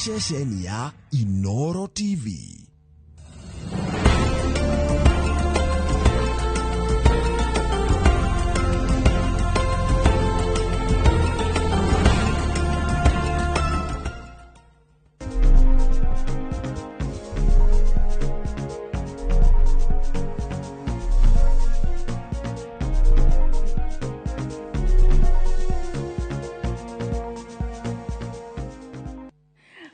Ceceni ya Inoro TV.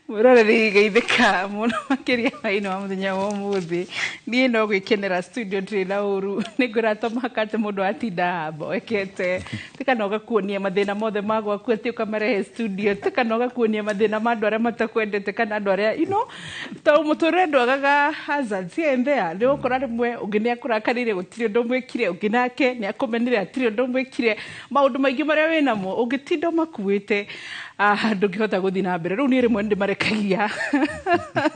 Mwĩroreri, geithĩka mũno makĩria hwaĩ-inĩ wa mũthenya wa ũmũthĩ. Niĩ no gwĩkenera studio, ndirĩ na ũru. Nĩ ngwĩra to mũhaka atĩ mũndũ atinda mboekete ti kana ũgakuonia mathĩna mothe ma gwaku atĩ ũkamarehe studio, ti kana ũgakuonia mathĩna ma andũ arĩa matakwendete kana andũ arĩa to mũtũrĩre ndwagaga hazards here and there. Nĩ ũgũkora rĩmwe ũngĩ nĩ akũrakarĩire, gũtirĩ ũndũ mwĩkire, ũngĩ nake nĩ akũmenire, hatirĩ ũndũ mwĩkire. Maũndũ maingĩ marĩa wĩnamo ũngĩtinda ũmakuĩte, ndũngĩhota gũthiĩ na mbere. Rĩu niĩ rĩmwe nĩ ndĩmarekagia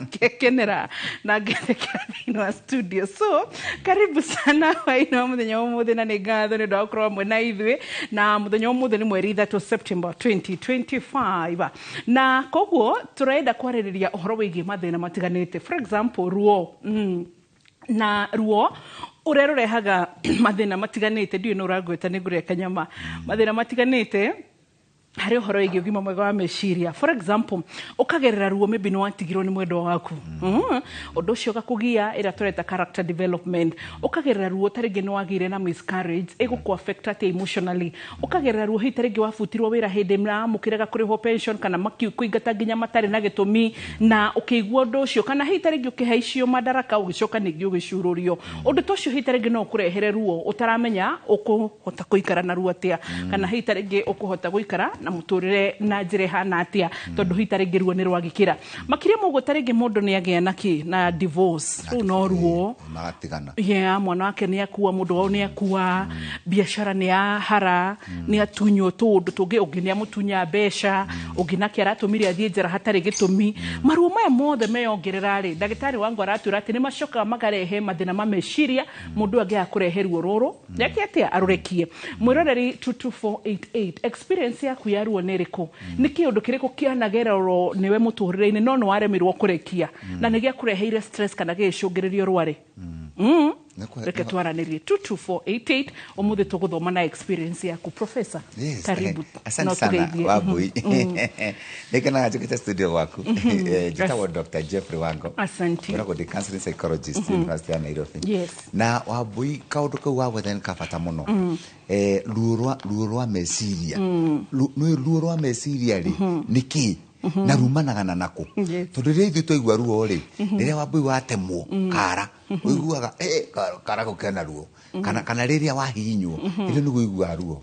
ngekenera na ngethekera thĩinĩ wa studio. So karibu sana hwaĩ-inĩ wa mũthenya wa ũmũthĩ, na nĩ ngatho nĩ ũndũ wa gũkorwo hamwe na ithuĩ. Na mũthenya wa ũmũthĩ nĩ mweri 3 September 2025, na koguo tũrenda kwarĩrĩria ũhoro wĩgiĩ mathĩna matiganĩte, for example ruo, na ruo ũrĩa rũrehaga mathĩna matiganĩte. Ndiũĩ nĩ ũrangwĩta nĩ ngũrĩa kanyama. Mathĩna matiganĩte harĩ ũhoro wĩgiĩ ũgima mwega wa meciria. For example, ũkagerera ruo, maybe nĩ watigirwo nĩ mwendwa waku, ũndũ ũcio ũgakũgia, ĩrĩa tũreta character development. Ũkagerera ruo, ta rĩngĩ nĩ wagĩire na miscarriage, ĩgũkũ affect atĩa emotionally? Ũkagerera ruo, hihi ta rĩngĩ wabutirwo wĩra hĩndĩ mũramũkĩraga kũrĩhwo pension, kana makĩkũingata nginya matarĩ na gĩtũmi, na ũkĩigua ũndũ ũcio, kana hihi ta rĩngĩ ũkĩhaicio madaraka, ũgĩcoka ningĩ ũgĩcurũrio. Ũndũ ta ũcio hihi ta rĩngĩ no ũkũrehere ruo ũtaramenya ũkũhota kũikara na ruo atĩa, kana hihi ta rĩngĩ ũkũhota gũikara na mũtũrĩre na njĩra ĩhana atĩa, tondũ hihi ta rĩngĩ ruo nĩ rwagĩkĩra. Makĩria ma ũguo, ta rĩngĩ mũndũ nĩ agĩa na kĩ na divorce, rĩu no ruo. Magatigana. Yeah, mwana wake nĩ akua, mũndũ wao nĩ akua, biacara nĩ yahara, nĩ atunywo tũũndũ tũngĩ, ũngĩ nĩ amũtunya mbeca, ũngĩ nake aratũmire athiĩ njera hatarĩ gĩtũmi. Maruo maya mothe meyongerera rĩ, ndagĩtarĩ wangu aratwĩra atĩ nĩ macokaga makarehe mathĩna ma meciria. Mũndũ angĩaga kũrehe ruo rũrũ reke atĩa arũrekie. Mwĩroreri, 22488, experience yaku ya ruo nĩ ĩrĩkũ? Nĩ kĩũndũ kĩrĩkũ kĩanagererwo nĩwe mũtũrĩre-inĩ no nĩ waremirwo kũrekia na nĩ gĩakũreheire stress kana gĩgĩcũngĩrĩrio rware? Reke twaranĩrie 22488. Ũmũthĩ tũgũthoma na experience yaku, professor. Yes, karibu. Asante No sana. tũgeithie. Wambui. Nĩngenaga njũkĩte studio gwaku. Njĩtagwo Dr. Jeffrey Wango. Asante. Ngoragwo ndĩ counseling psychologist, University ya Nairobi. Na Wambui, kaũndũ kau wagwetha nĩ ka bata mũno. Ruo rwa meciria. Nĩ ruo rwa meciria rĩ, nĩ kĩ? Na rumanaga na nakũ? Tondũ rĩrĩa ithuĩ twaigua ruo rĩ, rĩrĩa Wambui watemwo kara, ũiguaga kara kau kena ruo. Kana rĩrĩa wahihinywo, ĩrĩa nĩguo ũiguaga ruo.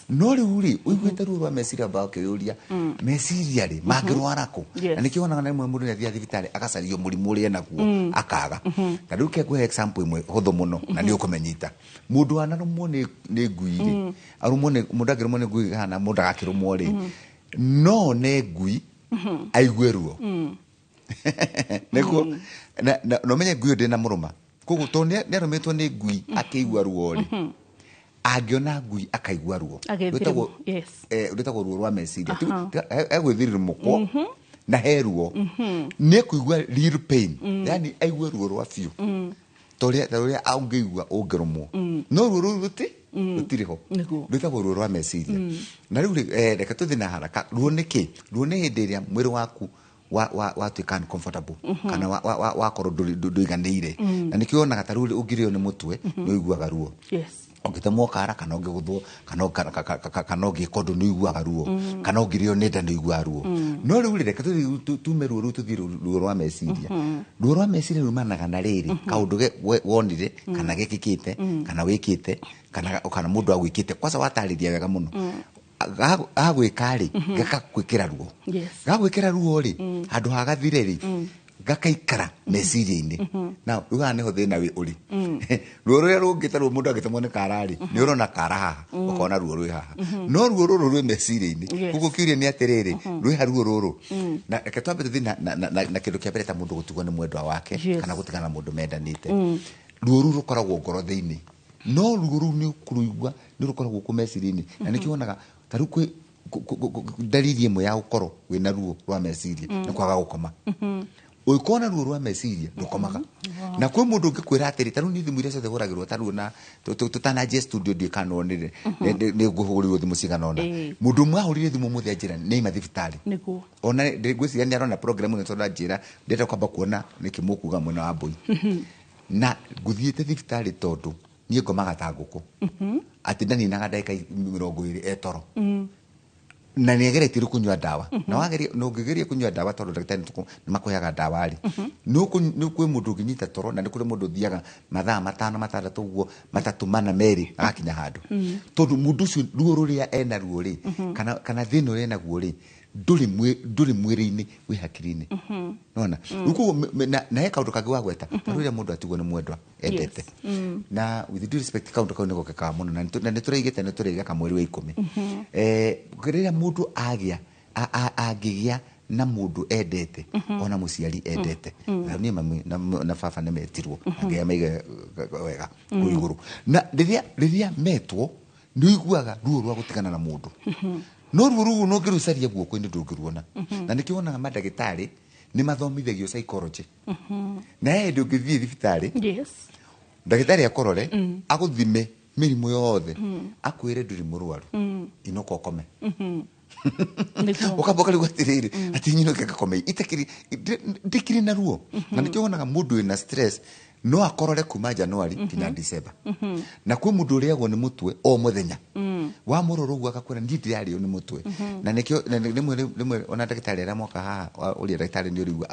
No rĩu rĩ, ũiguĩte ruo rwa meciria, mbaga ũkĩyũria, meciria rĩ mangĩrwara kũ? Na nĩkĩo wonaga na rĩmwe mũndũ nĩ athiaga thibitarĩ agacario mũrimũ ũrĩa enaguo akaga. Ta rĩu ke ngũhe example ĩmwe hũthũ mũno na nĩ ũkũmenyita. Mũndũ wanarũmwo nĩ ngui rĩ, arũmwo nĩ mũndũ, angĩrũmwo nĩ ngui kana mũndũ agakĩrũmwo rĩ, no one ngui aigue ruo nĩguo na ũmenye ngui ĩyo ndĩna mũrũma. Koguo tondũ nĩ arũmĩtwo nĩ ngui akĩigua ruo rĩ, angĩona ngui akaigua ruo. Agethire. Rwĩtagwo ruo rwa meciria. Egwĩthirirũmũkwo na he ruo, nĩ ekũigua real pain, yani aigue ruo rwa biũ ta ũrĩa ũngĩigua ũngĩrũmwo, no ruo rũu rũtirĩ ho. Rwĩtagwo ruo rwa meciria. Na rĩu rĩ, reke tũthiĩ na haraka. Ruo nĩ kĩ? Ruo nĩ hĩndĩ ĩrĩa mwĩrĩ waku watuĩka uncomfortable kana wakorwo ndũiganĩire. Na nĩkĩo wonaga ta rĩu ũngĩrĩo nĩ mũtwe nĩ ũiguaga ruo, ũngĩtemwo kara kana ũngĩgũthwo kana ũngĩka ũndũ nĩ ũiguaga ruo, kana ũngĩrĩo nĩ nda nĩ ũiguaga ruo. No rĩu rĩ, reke tũthiĩ tume ruo rũu tũthiĩ ruo rwa meciria. Ruo rwa meciria rumanaga na rĩrĩ kaũndũ wonire kana gekĩkĩte kana wĩkĩte kana mũndũ agwĩkĩte. Kwanza watarĩria wega mũno. Agwĩka rĩ, gakagwĩkĩra ruo. Gagwĩkĩra ruo rĩ, handũ ha gathire rĩ, gakaikara meciria-inĩ. Na rĩu haha nĩho thĩna wĩ ũrĩ. Ruo rũrĩa rũngĩ, ta rĩu mũndũ angĩtemwo nĩ kara rĩ, nĩ ũrona kara haha, ũkona ruo rwĩ haha, no ruo rũrũ rwĩ meciria-inĩ. Koguo kĩũria nĩ atĩrĩrĩ, rwĩ ha ruo rũrũ? Na reke twambe tũthiĩ na kĩndũ kĩa mbere, ta mũndũ gũtigwo nĩ mwendwa wake kana gũtigana na mũndũ mendanĩte. Ruo rũu rũkoragwo ngoro thĩinĩ, no ruo rũu nĩ ũkũrũigua, nĩ rũkoragwo kũ meciria-inĩ. Na nĩkĩo wonaga ta rĩu kwĩ Ndariri ĩmwe ya gũkorwo wĩna ruo rwa meciria nĩ kwaga gũkoma. Ũngĩkorwo na ruo rwa meciria, ndũkomaga. Na kwĩ mũndũ ũngĩkwĩra atĩrĩ, ta rĩu niĩ thimũ iria ciothe hũragĩrwo, ta rĩu na tũtananjie studio, ndiũĩ kana nonire nĩ ngũhũrĩrwo thimũ cigana ũna. Mũndũ ũmwe ahũrire thimũ ũmũthĩ anjĩra nĩ aima thibitarĩ. Ona ngwĩciria nĩ arona program ĩno, tondũ anjĩra ndĩrenda kwamba kuona nĩkĩ mũkuga mwena wa mbũi na ngũthiĩte thibitarĩ, tondũ niĩ ngomaga ta ngũkũ, atĩ ndaninaga ndagĩka 20 etoro, na nĩ ageretie rĩu kũnyua ndawa, na wageria na ũngĩgeria kũnyua ndawa, tondũ ndagĩtarĩ nĩ makũheaga ndawa rĩ, nĩ kwĩ mũndũ ũngĩnyita toro, na nĩ kũrĩ mũndũ ũthiaga mathaa 5, 6 ũguo, 3, 4, 2, agakinya handũ, tondũ mũndũ ũcio ruo rũrĩa ena ruo rĩ, kana thĩna ũrĩa enaguo rĩ, ndũrĩ mwĩrĩ-inĩ, wĩ hakiri-inĩ. Nona rĩu koguo na he kaũndũ kangĩ wagweta, ta rĩrĩa mũndũ atigwo nĩ mwendwa endete, na with due respect, kaũndũ kau nĩko gekaga mũno, na nĩ tũraigĩte nĩ tũrĩgeka mweri wa 10. Rĩrĩa mũndũ agĩa angĩgĩa na mũndũ endete, ona mũciari endete, na niĩ mami na baba nĩ metirwo, angĩa maige wega kũu igũrũ, na rĩrĩa metwo, nĩ ũiguaga ruo rwa gũtigana na mũndũ, no ruo rũu no ngĩrũcaria guoko-inĩ ndũngĩruona. Na nĩkĩo wonaga mandagĩtarĩ nĩ mathomithagio psychology, na he hĩndĩ ũngĩthiĩ thibitarĩ, ndagĩtarĩ akũrore, agũthime mĩrimũ yothe, akwĩre ndũrĩ mũrwaru, inũka ũkome. Ũkamba ũkarigwo atĩrĩrĩ, atĩ nyinũke ngakome itakĩrĩ ndĩkĩrĩ na ruo. Na nĩkĩo wonaga mũndũ wĩna stress no akorore kuma January nginya December. Na kwĩ mũndũ ũrĩagwo nĩ mũtwe o mũthenya, wamũrora ũguo agakwĩra niĩ ndĩrarĩo nĩ mũtwe. Na nĩkĩo na rĩmwe ona ndagĩtarĩ arĩa moka haha, ũrĩa ndagĩtarĩ nĩ ũrĩigua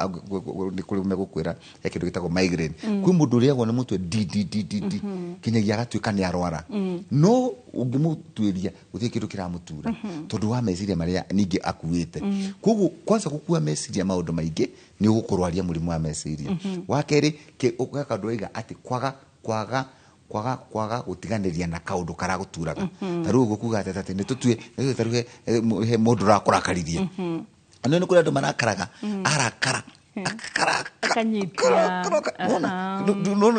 nĩ kũrĩ megũkwĩra he kĩndũ gĩtagwo migraine. Kwĩ mũndũ ũrĩagwo nĩ mũtwe di di di di di kinyagia agatuĩka nĩ arwara, no ũngĩmũtuĩria gũtirĩ kĩndũ kĩramũtura, tondũ wa meciria marĩa ningĩ akuĩte. Koguo kwanza gũkua meciria maũndũ maingĩ nĩ ũgũkũrwaria mũrimũ wa meciria. Wa kerĩ, kaũndũ waiga atĩ kwaga gũtiganĩria na kaũndũ karagũturaga, ta rĩu ũguo kuga atĩ nĩ tũtue nĩ ta rĩu he mũndũ ũrakũrakaririe. No nĩ kũrĩ andũ marakaraga, arakara akarakara. Akanyitia.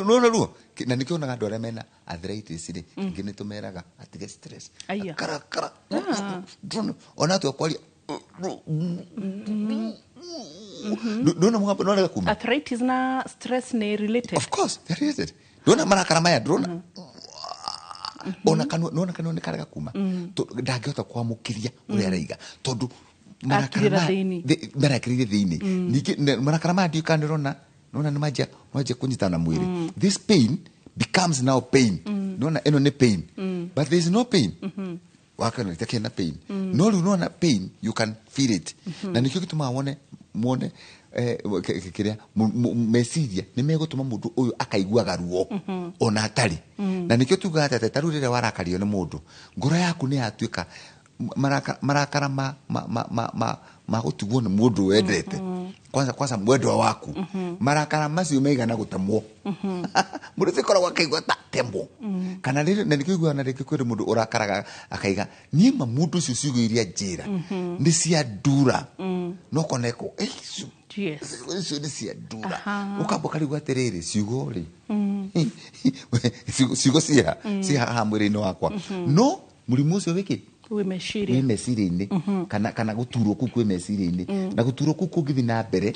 Nona ruo. Na nĩkĩo onaga andũ arĩa mena arthritis rĩ, ingĩ nĩ tũmeraga atige stress. Aya. Akarakara ona atua kwaria, ndona mũgambo nonega kuma. Arthritis na stress nĩ related? Of course they're related. Ndona marakara maya, ndona ona kanua, nona kanua nĩ karega kuma. Ndangĩhota kwamũkĩria ũrĩa araiga, tondũ marakara Akirĩra thĩinĩ. Marakĩrĩire thĩinĩ. Ningĩ marakara maya, ndiũĩ kana nĩũrona, nona nĩ manjia kũnyitana mwĩrĩ. This pain becomes now pain. Nona ĩno nĩ pain, but there is no pain wakana itakĩrĩ na pain, no rĩu nona pain, you can feel it. Na nĩkĩo gĩtũmaga wone muone kĩrĩa meciria nĩ megũtũma mũndũ ũyũ akaiguaga ruo ona atarĩ. Na nĩkĩo tugaga atĩ ta rĩu rĩrĩa warakario nĩ mũndũ, ngoro yaku nĩ yatuĩka marakara ma gũtigwo nĩ mũndũ wendete, kwanza kwanza mwendwa waku, marakara macio maigana gũtemwo, mũndũ ũcio koragwo akaigua ta temwo kana rĩrĩ. Na nĩkĩo iguaga na rĩngĩ kwĩrĩ mũndũ ũrakaraga akaiga niĩ ma mũndũ ũcio ciugo iria njĩra nĩ cia ndura, no koneko icio nĩ cia ndura. Ũkamba ũkarigwo atĩrĩrĩ, ciugo rĩ, ciugo ciha haha mwĩrĩ-inĩ wakwa, no mũrimũ ũcio wĩkĩ? Wĩ meciria. Wĩ meciria-inĩ, kana gũturwo kũu kwĩ meciria-inĩ, na gũturwo kũu kũngĩthiĩ na mbere,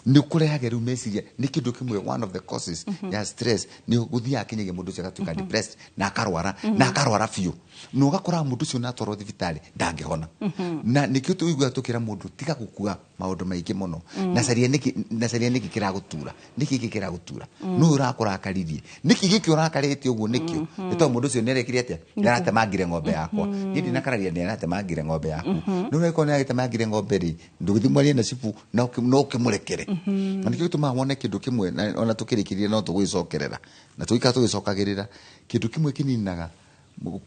nĩ kũrehage rĩu meciria. Nĩ kĩndũ kĩmwe, one of the causes ya stress nĩ gũthiaga kinyagia mũndũ ũcio agatuĩka depressed na akarwara, na akarwara biũ, na ũgakora mũndũ ũcio natwarwo thibitarĩ ndangĩhona. Na nĩkĩo tũiguaga tũkĩra mũndũ tiga gũkua maũndũ maingĩ mũno, na caria nĩkĩ, na caria nĩkĩ kĩragũtura, nĩkĩ gĩkĩ kĩragũtura, nũ ũrakũrakaririe, nĩkĩ gĩkĩ ũrakarĩte ũguo nĩkĩo. Nĩ tondũ mũndũ ũcio nĩarekire atĩa? Nĩaratemangire ng'ombe yakwa. Niĩ ndinakararia, nĩaratemangire ng'ombe yaku. No rĩkorwo nĩaratemangire ng'ombe rĩ, ndũgĩthiĩ mwarie na cibu na no ũkĩmũrekere. Na nĩkĩo gĩtũmaga wone kĩndũ kĩmwe, na ona tũkĩrĩkĩrie no tũgũgĩcokerera na tũgĩikara tũgĩcokagĩrĩra, kĩndũ kĩmwe kĩninaga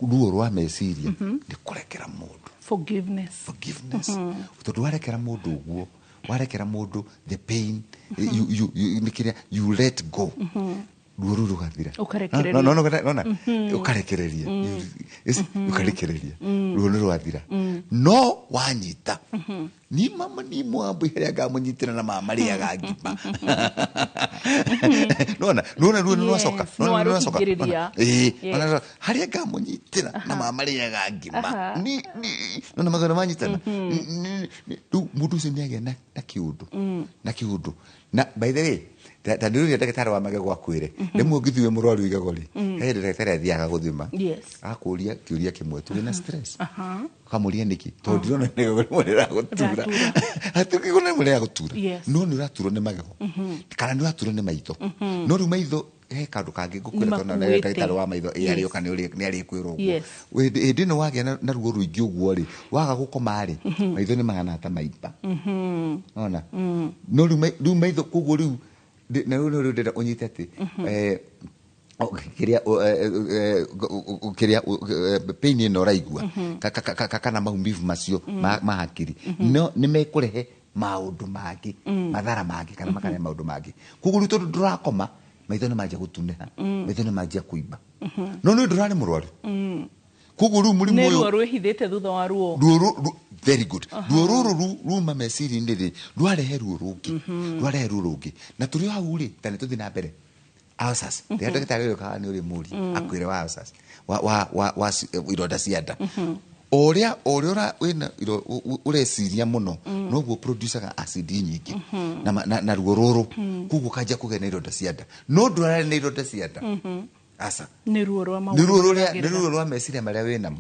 ruo rwa meciria nĩ kũrekera mũndũ. Forgiveness. Forgiveness, tondũ warekera mũndũ ũguo, warekera mũndũ, the pain you, nĩ kĩrĩa you let go, ruo rũu rũgathira. Ũkarekereria. No, no, no, ũkarekereria. You see, ũkarekereria, ruo nĩ rwathira. No wanyita Ni mama ni mwambu harĩa ngamũnyitĩra na mama marĩaga ngima. Nona nona ruo nĩrwacoka. Yes, Nona nĩrwacoka. nĩwarũhingĩrĩria. Ĩĩ, Yes. nona harĩa ngamũnyitĩra na mama marĩaga ngima. Ni nona magana manyitana. Rĩu mũndũ ũcio nĩagĩa na kĩũndũ, na kĩũndũ. Na by the way, ta ndĩrũria ndagĩtarĩ wa magego akwĩre rĩmwe ũngĩthiĩ wĩ mũrwaru igego rĩ, he hĩndĩ ndagĩtarĩ athiaga gũthima, akũria kĩũria kĩmwe tu, wĩna stress? Ũkamũria nĩkĩ, tondũ ndĩrona igego rĩmwe rĩragũtura. Igego rĩmwe rĩragũtura. No nĩ ũraturwo nĩ magego kana nĩ ũraturwo nĩ maitho. No rĩu maitho he kaũndũ kangĩ ngũkwĩra, tondũ na Nĩmakuĩte. ndagĩtarĩ wa maitho ĩ arĩũka nĩ arĩkwĩra ũguo. Hĩndĩ ĩno wagĩa na ruo rũingĩ ũguo rĩ, waga gũkoma rĩ, maitho nĩ mahana ta maimba. Ona no rĩu rĩu maitho koguo rĩu na rĩu rĩu ndĩrenda ũnyite atĩ kĩrĩa kĩrĩa pain ĩno ũraigua kana maumivu macio ma hakiri no nĩ mekũrehe maũndũ mangĩ, mathara mangĩ, kana makarehe maũndũ mangĩ. Koguo rĩu tondũ ndũrakoma, maitho nĩ manjia gũtunĩha, maitho nĩ manjia kũimba, no nĩ ndũrarĩ mũrwaru. Koguo rĩu mũrimũ Nĩ ũyũ ruo rwĩhithĩte thutha wa ruo. Ruo very good. Ruo rũrũ ruma meciria-inĩ rĩ, rwarehe ruo rũngĩ, rwarehe ruo rũngĩ. Na tũrĩ o hau rĩ, ta nĩ tũthiĩ na mbere, ulcers. Rĩrĩa ndagĩtarĩ ũyũ kaga nĩ ũrĩ mũri akwĩre wa ulcers, wa ironda cia nda, o ũrĩa wĩna ũreciria mũno, noguo producaga acid nyingĩ na ruo rũrũ, koguo ũkanjia kũgĩa na ironda cia nda, no ndũrarĩ na ironda cia nda, aca. Nĩ ruo rwa Nĩ maũndũ ruo rũrĩa nĩ maragĩrĩra. Ruo rwa meciria marĩa wĩ namo.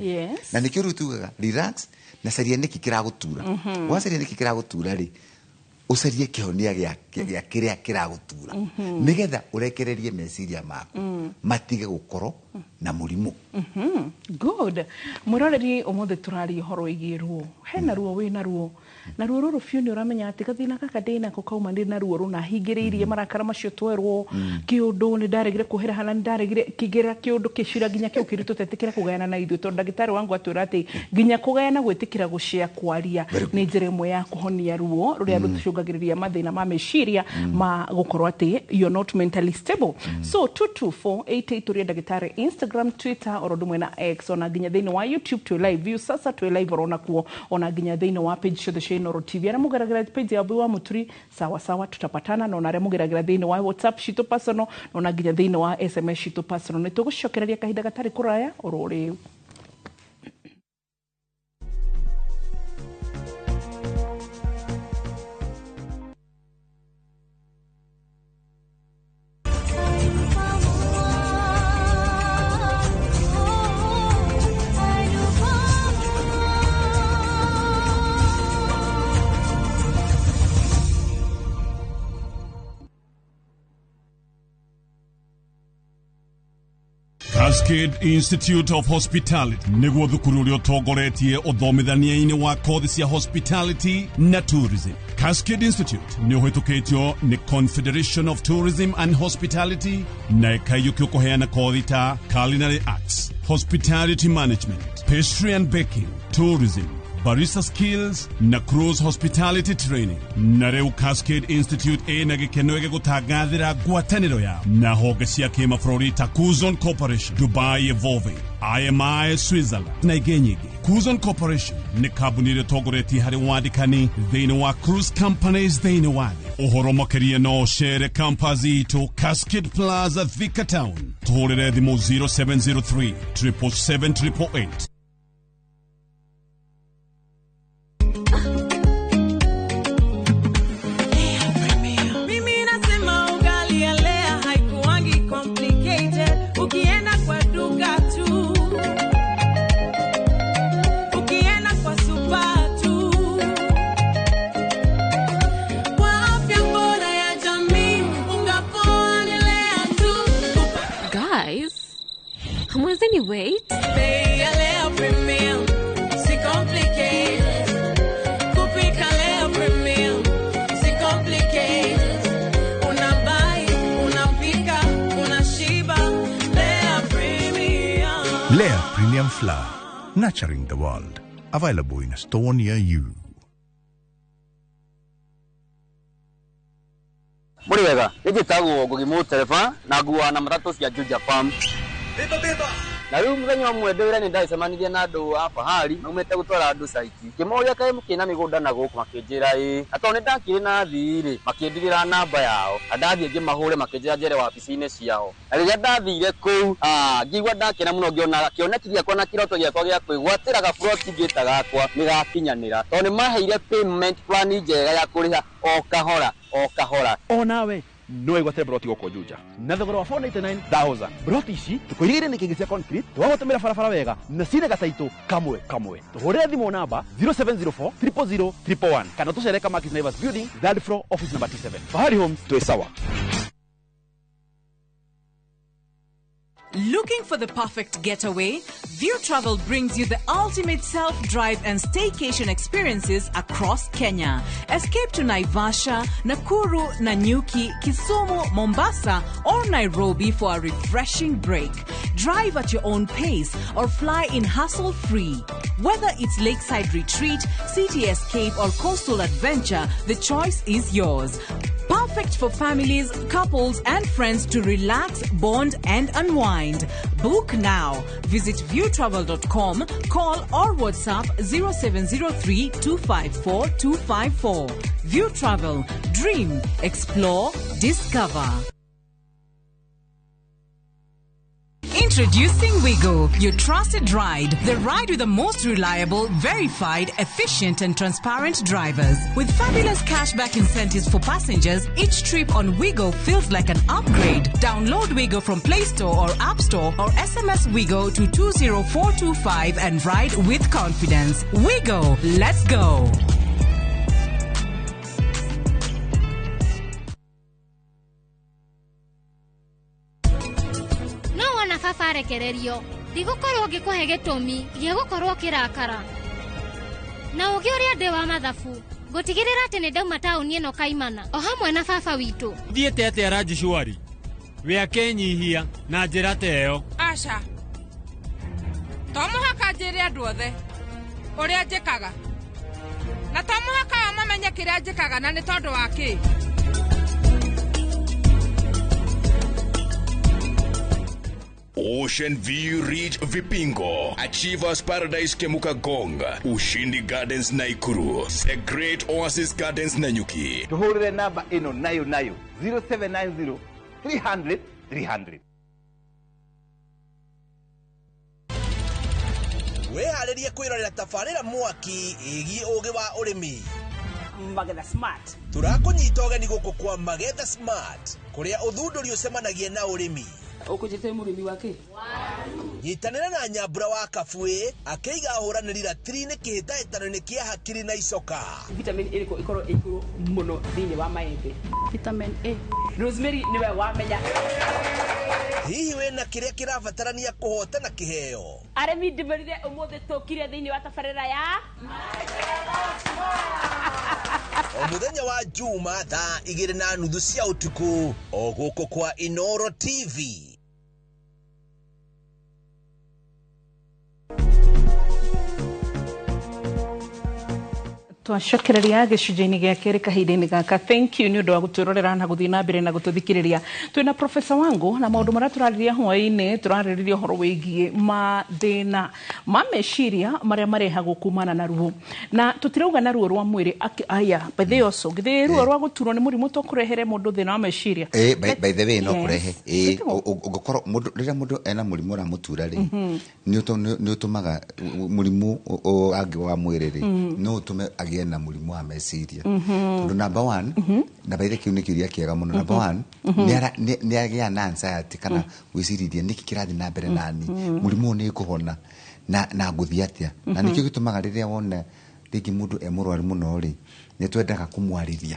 Na nĩkĩo rĩu tugaga relax na caria nĩkĩ kĩragũtura. Wacaria nĩkĩ kĩragũtura rĩ, ũcarie kĩhonia gĩa kĩrĩa kĩragũtura, nĩgetha ũrekererie meciria maku matige gũkorwo na mũrimũ. Good. Mwĩroreri, ũmũthĩ tũraria ũhoro wĩgiĩ ruo. Hena ruo, wĩna ruo, na ruo rũrũ biũ nĩ ũramenya atĩ gathĩna gaka ndĩnako kauma ndĩ na ruo rũna hingĩrĩirie marakara macio twerwo kĩũndũ nĩ ndaregire kuohera hana, nĩ ndaregire kĩgera kĩũndũ kĩcira nginya kĩu kĩritũ tetĩkĩra kũgayana na ithuĩ, tondũ ndagĩtarĩ wangu atwĩra atĩ nginya kũgayana, gwĩtĩkĩra gũcĩa kwaria nĩ njĩra ĩmwe ya kũhonia ruo rũrĩa rũtũcũngagĩrĩria mathĩna ma meciria ma gũkorwo atĩ you're not mentally stable. So 22488 tũrĩ ndagĩtarĩ Instagram, Twitter, oro ũndũ ũmwe na X, ona nginya thĩinĩ wa YouTube twĩ live view sasa, twĩ live oro nakuo, ona nginya thĩinĩ wa page ciothe cia Inooro TV. Arĩa mũgeragĩra page ya Wambui wa Mũturi, sawa sawa, tutapatana. Na ona arĩa mũgeragĩra thĩinĩ wa WhatsApp citũ personal, na ona nginya thĩinĩ wa SMS citũ personal, nĩ tũgũcokereria kahinda gatarĩ kũraya oro rĩu. Cascade Institute of Hospitality nĩguo thukuru ũrĩa ũtongoretie ũthomithania-inĩ wa kothi cia hospitality na tourism. Cascade Institute nĩ ũhĩtũkĩtio nĩ Confederation of Tourism and Hospitality na ĩkaiyũkio kũheana kothi ta culinary arts, hospitality management, pastry and baking, tourism, barista skills na cruise hospitality training. Na rĩu Cascade Institute ĩna gĩkeno gĩgũtangathĩra ngwatanĩro yao na honge cia kĩmabũrũri ta Cuzon Corporation, Dubai Evolving, IMI Switzerland na ingĩ nyingĩ. Cuzon Corporation nĩ kambuni ĩrĩa ĩtongoretie harĩ wandĩkani thĩinĩ wa cruise companies thĩinĩ wa thĩ. Ũhoro makĩria no ũcere campus itũ, Cascade Plaza, Thika Town. Tũhũrĩre thimũ 0703 777 888. Mimi nasema ugali ya Lea haikuangi complicated. Ukienda kwa duka tu, ukienda kwa super tu. Kwa afya bora ya jamii, unga poa ni Lea tu. Guys, hamwezeni wait? Bei ya Lea Premium, si complicated. Kupika Lea Premium, si complicated. Unabuy, unapika, unashiba. Lea Premium. Lea Premium Flour, nurturing the world. Available in a store near you. Mũrĩ wega, nĩ njĩtagwo Ngugi Mũtereba na nguaga na matatũ cia Juja Farm. Beba beba. Na rĩu mũthenya ũmwe ndĩ wĩra nĩ ndacemanirie na andũ a Fahari maumĩte gũtwara andũ site. Ngĩmoria kaĩ mũkĩna mĩgũnda na gũkũ, makĩnjĩra ĩĩ. Na tondũ nĩ ndakĩrĩ na athii rĩ, makĩndigĩra namba yao. Na ndathiĩ ngĩmahũre makĩnjĩra njere wabici-inĩ ciao. Na rĩrĩa ndathire kũu, ngĩigua ndakena mũno ngĩona kĩoneki gĩakwa na kĩroto gĩakwa gĩa kwĩgwatĩra gaburoti ngĩta gakwa nĩ gakinyanĩra. Tondũ nĩ maheire payment plan njega ya kũrĩha o kahora o kahora. Onawe no wĩgwatĩre broti gũkũ Juja na thogora wa 499,000. Broti ici tũkũirigĩire nĩ kĩngĩ cia concrete, twagũtũmĩra barabara wega na cina gataitũ kamwe kamwe. Tũhũrĩre thimũ namba 0704 000 111 kana tũcere Kamakis Naivas building, third floor, office number T7. Fahari Homes, twĩ sawa. Looking for the perfect getaway? View Travel brings you the ultimate self-drive and staycation experiences across Kenya. Escape to Naivasha, Nakuru, Nanyuki, Kisumu, Mombasa, or Nairobi for a refreshing break. Drive at your own pace or fly in hassle-free. Whether it's lakeside retreat, city escape, or coastal adventure, the choice is yours. Perfect for families, couples, and friends to relax, bond, and unwind. Book now. Visit viewtravel.com, call or WhatsApp 0703 254 254. View Travel. Dream, explore, discover. Introducing Wigo, your trusted ride. The ride with the most reliable, verified, efficient, and transparent drivers. With fabulous cashback incentives for passengers, each trip on Wigo feels like an upgrade. Download Wigo from Play Store or App Store or SMS Wigo to 20425 and ride with confidence. Wigo, let's go. No wona baba arekererio ndigũkorwo ngĩkũhe gĩtũmi gĩa gũkorwo kĩrakara na ũgĩ ũrĩa ndĩ wa mathabu ngũtigĩrĩra atĩ nĩ ndauma taũni ĩno kaimana o hamwe na baba witũ. Thiĩte atĩa Raji Shwari? We akenyihia na njĩra ta ĩyo. Aca, to mũhaka njĩre andũ othe ũrĩa njĩkaga, na to mũhaka o mamenye kĩrĩa njĩkaga na nĩ tondũ wa kĩ. Ocean View Ridge Vipingo, Achievers Paradise Kemuka Gong, Ushindi Gardens Naikuru, The Great Oasis Gardens Nanyuki. Tuhurire namba ĩno nayo nayo 0790 300 300. Wĩharĩrie kwĩrorera tabarĩra mwaki ĩgiĩ ũgĩ wa ũrĩmi. Magetha Smart. Tũrakũnyita ũgeni gũkũ kwa Magetha Smart, kũrĩa ũthundũri ũcemanagia na ũrĩmi. Ũkũnjĩte mũrĩmi wa kĩ? Nyitanĩra na Nyambura wa Kabuĩ akĩiga ahũranĩri ratiri-inĩ kĩhĩtahĩtano-inĩ kĩa hakiri na icoka. Vitamin ĩrĩkũ ĩkorwo ĩ igũrũ mũno thĩinĩ wa maembe? Vitamin A. Rosemary nĩwe wamenya. Hihi wĩna kĩrĩa kĩrabatarania kũhotana kĩheo? Arĩmi ndĩmerire ũmũthĩ tũkire thĩinĩ wa tabarĩra ya O mũthenya wa Juma thaa 2:30 cia ũtukũ o gũkũ kwa Inoro TV. Twacokereria gĩcunjĩ-inĩ gĩa kerĩ kahinda-inĩ gaka. Thank you nĩ ũndũ wa gũtwĩrorera na gũthiĩ na mbere na gũtũthikĩrĩria. Twĩna Professor Wangu na maũndũ marĩa tũrarĩrĩria hwaĩ-inĩ, tũrarĩrĩria ũhoro wĩgiĩ mathĩna ma meciria marĩa marehagwo kumana na ruo, na tũtirauga na ruo rwa mwĩrĩ. Aya, by the way also, githĩ ruo rwa gũturwo nĩ mũrimũ to kũrehere mũndũ thĩna wa meciria? By the way, no kũrehe. Ũngĩkorwo mũndũ, rĩrĩa mũndũ ena mũrimũ ũramũtura rĩ, nĩ ũtũmaga mũrimũ angĩ wa mwĩrĩ rĩ, no ũtũme agĩe na mũrimũ wa meciria. Tondũ number one, na by the kĩu nĩ kĩũria kĩega mũno. Number one, nĩ agĩa na anxiety kana gwĩcirĩria nĩkĩ kĩrathiĩ na mbere nani, mũrimũ ũyũ nĩ ngũhona na ngũthiĩ atĩa. Na nĩkĩo gĩtũmaga rĩrĩa wona rĩngĩ mũndũ e mũrwaru mũno rĩ, nĩ twendaga kũmwarĩria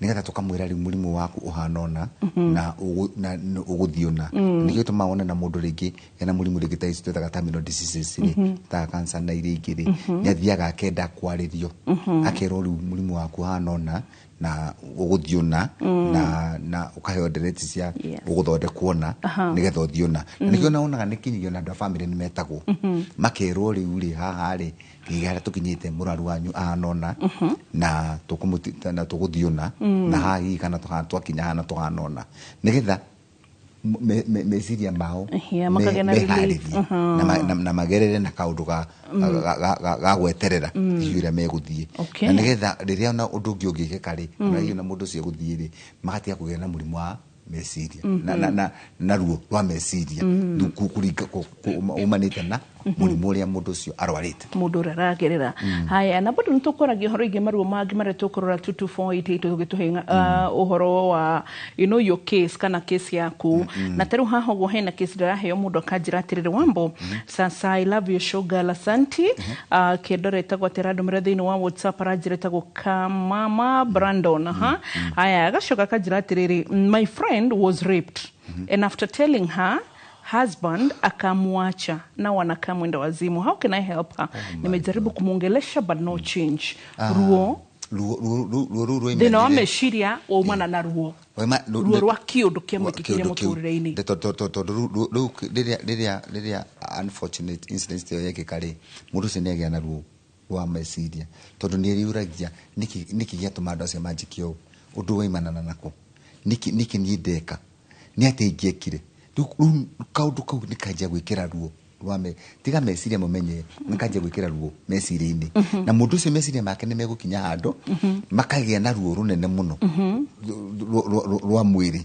nĩgetha tũkamwĩra rĩu mũrimũ waku ũhana ũna na ũgũthiĩ ũna. Nĩkĩo gĩtũmaga wone na mũndũ rĩngĩ ena mũrimũ rĩngĩ ta ici twĩtaga terminal diseases rĩ, ta cancer na iria ingĩ rĩ, nĩ athiaga akenda kwarĩrio, akerwo rĩu mũrimũ waku ũhana ũna na ũgũthiĩ ũna, na ũkaheo ndereti cia ũgũthondekwo ũna nĩgetha ũthiĩ ũna. Na nĩkĩo wonaga nĩ kinyagia ona andũ a bamĩrĩ nĩ metagwo makerwo rĩu rĩ, haha rĩ harĩa tũkinyĩte mũrwaru wanyu ahana ũna na tũgũthiĩ ũna, na haha hihi kana twakinya haha na tũhana ũna, nĩgetha meciria mao Yeah, makagĩa na relief. meharĩrie na magerere na kaũndũ ga gweterera ihinda rĩrĩa megũthiĩ, na nĩgetha rĩrĩa ona ũndũ ũngĩ ũngĩkĩka rĩ, ona hihi ona mũndũ ũcio egũthiĩ rĩ, magatiga kũgĩa na mũrimũ wa meciria na ruo rwa meciria umanĩte na mũrimũ ũrĩa mũndũ ũcio arwarĩte. Mũndũ ũrĩa aragerera. Haya, na bado nĩtũkwaragia ũhoro ingĩ, maruo mangĩ marĩa tũkũrora 22488 tũgĩtũhe ũhoro wa your case kana case yaku. Na tarĩu haha ũguo hena case ndĩraheo, mũndũ akanjĩra atĩrĩrĩ, "Wambo, sasa I love you sugar, asanti." Kĩndore ĩtagwo atĩ arandũmĩra thĩinĩ wa WhatsApp, aranjĩra ĩtagwo Kamama Brandon. Aha, haya, agacoka akanjĩra atĩrĩrĩ, "My friend was raped and after telling her husband akamwacha, na wanakaa mwenda wazimu. How can I help her? Nimejaribu kumwongelesha but no change." Ah, Ruo ruo rũu thĩna wa rwoimanire meciria waumana na ruo ruo rwa kĩũndũ kĩamwĩkĩkire kĩũndũ kĩu. mũtũrĩre-inĩ. Tondũ rĩu rĩrĩa unfortunate incident ĩyo yekĩka rĩ, mũndũ ũcio nĩagĩa na ruo rwa meciria, tondũ nĩerĩũragia nĩkĩ gĩatũma andũ acio manjĩke ũũ, ũndũ waimanana nako nĩkĩ, niĩ ndeka nĩ atĩa ingĩekire. Rĩu kaũndũ kau nĩ kanjia gwĩkĩra ruo rwa tiga meciria mũmenye, nĩ kanjia gwĩkĩra ruo meciria-inĩ, na mũndũ ũcio meciria make nĩ megũkinya handũ makagĩa na ruo rũnene mũno rwa mwĩrĩ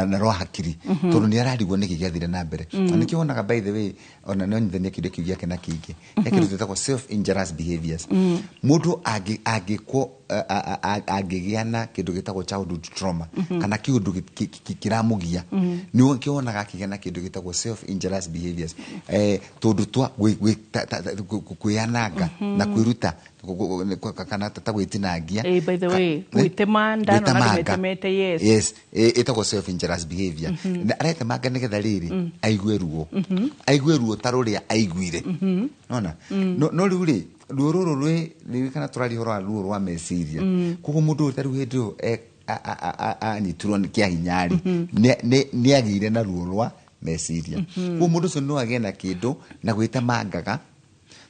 na rwa hakiri, tondũ nĩ ararigwo nĩkĩ gĩathire na mbere. Na nĩkĩo wonaga, by the way, ona no nyithanie kĩndũ kĩu gĩake na kĩngĩ he kĩndũ twĩtagwo self injurious behaviors. Mũndũ angĩkwo angĩgĩa na kĩndũ gĩtagwo childhood trauma kana kĩũndũ kĩramũgia, nĩ kĩonaga akĩgĩa na kĩndũ gĩtagwo self injurious behaviors, tũndũ twa kwĩananga na kwĩruta kana ta gwĩtinangia. By the way, gwĩtema ndano na Gwĩtemanga. andũ metemete, yes. Yes, ĩtagwo self injurious behavior. Na aretemanga nĩgetha rĩrĩ aigue ruo, aigue ruo ta rũrĩa aiguire nona. No rĩu rĩ, ruo rũrũ rwĩ ririkana tũraria ũhoro wa ruo rwa meciria. Koguo mũndũ ũyũ tarĩu hĩndĩ ĩyo anyitirwo nĩ kĩa hinya rĩ, nĩ agĩire na ruo rwa meciria. Koguo mũndũ ũcio no agĩe na kĩndũ na gwĩtemangaga,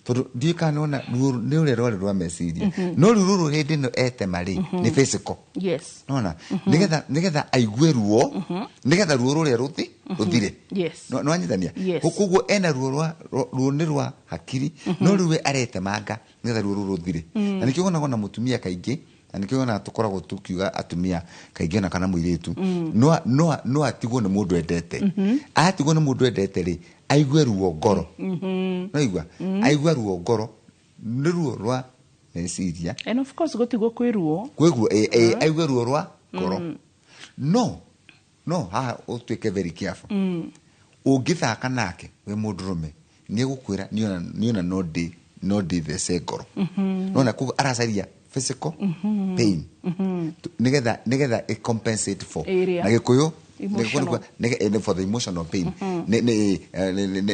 tondũ ndiũĩ kana nĩwona ruo nĩ ũrĩa rwarĩ rwa meciria, no rĩu rũrũ hĩndĩ ĩno etema rĩ, nĩ physical. Nona nĩgetha aigue ruo, nĩgetha ruo rũrĩa rũthire. Nĩwanyitania? Yes. Koguo ena ruo rwa ruo nĩ rwa hakiri, no rĩu we aretemanga nĩgetha ruo rũu rũthire. Na nĩkĩo wonaga ona mũtumia kaingĩ, na nĩkĩo wonaga tũkoragwo tũkiuga atumia kaingĩ ona kana mũirĩtu no atigwo nĩ mũndũ endete. Atigwo nĩ mũndũ endete rĩ, aigue ruo ngoro. Noigua aigue ruo ngoro nĩ ruo rwa meciria. And of course gũtigwo kwĩ ruo. Kwĩguo aigue ruo rwa ngoro. No haha ũtuĩke very careful. Ũngĩthaka nake wĩ mũndũrũme, nĩ egũkwĩra, "Niona no ndĩthece ngoro." Nona koguo aracaria physical pain nĩgetha ĩ compensate for Area. na Gĩkũyũ Emotional. For the emotional pain.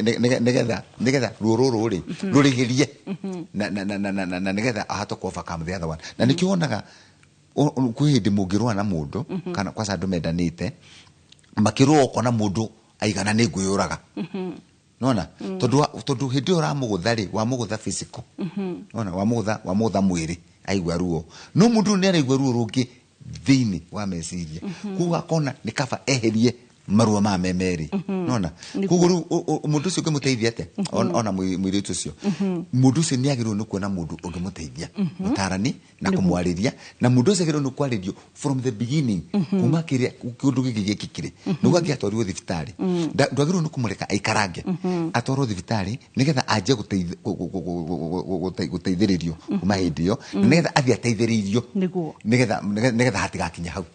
Nĩgetha ruo rũrũ rĩ rũrĩhĩrie na nĩgetha ahote ku overcome the other one. Na nĩkĩo wonaga kwĩ hĩndĩ mũngĩrũa na mũndũ kana kwaca andũ mendanĩte makĩrũa, ũkona mũndũ aigana nĩ ngwĩyũraga. Nona tondũ hĩndĩ ĩyo ũramũgũtha rĩ, wamũgũtha physical. Nona wamũgũtha mwĩrĩ, aigua ruo, no mũndũ ũyũ nĩ araigua ruo rũngĩ thĩinĩ wa meciria. Koguo akona nĩ kaba eherie maruo maya me merĩ. Nona koguo rĩu mũndũ ũcio ũngĩmũteithia atĩa? Ona mũirĩtu ũcio, mũndũ ũcio nĩ agĩrĩirwo nĩ kuona mũndũ ũngĩmũteithia, mũtarani, na kũmwarĩria. Na mũndũ ũcio agĩrĩirwo nĩ kwarĩrio from the beginning, kuma kĩrĩa kĩũndũ gĩkĩ gĩkĩkire, nĩguo angĩatwarirwo thibitarĩ. Ndwagĩrĩirwo nĩ kũmũreka aikarange, atwarwo thibitarĩ nĩgetha anjie gũteithĩrĩrio kuma hĩndĩ ĩyo, na nĩgetha athiĩ ateithĩrĩirio nĩgetha hatigakinya hau.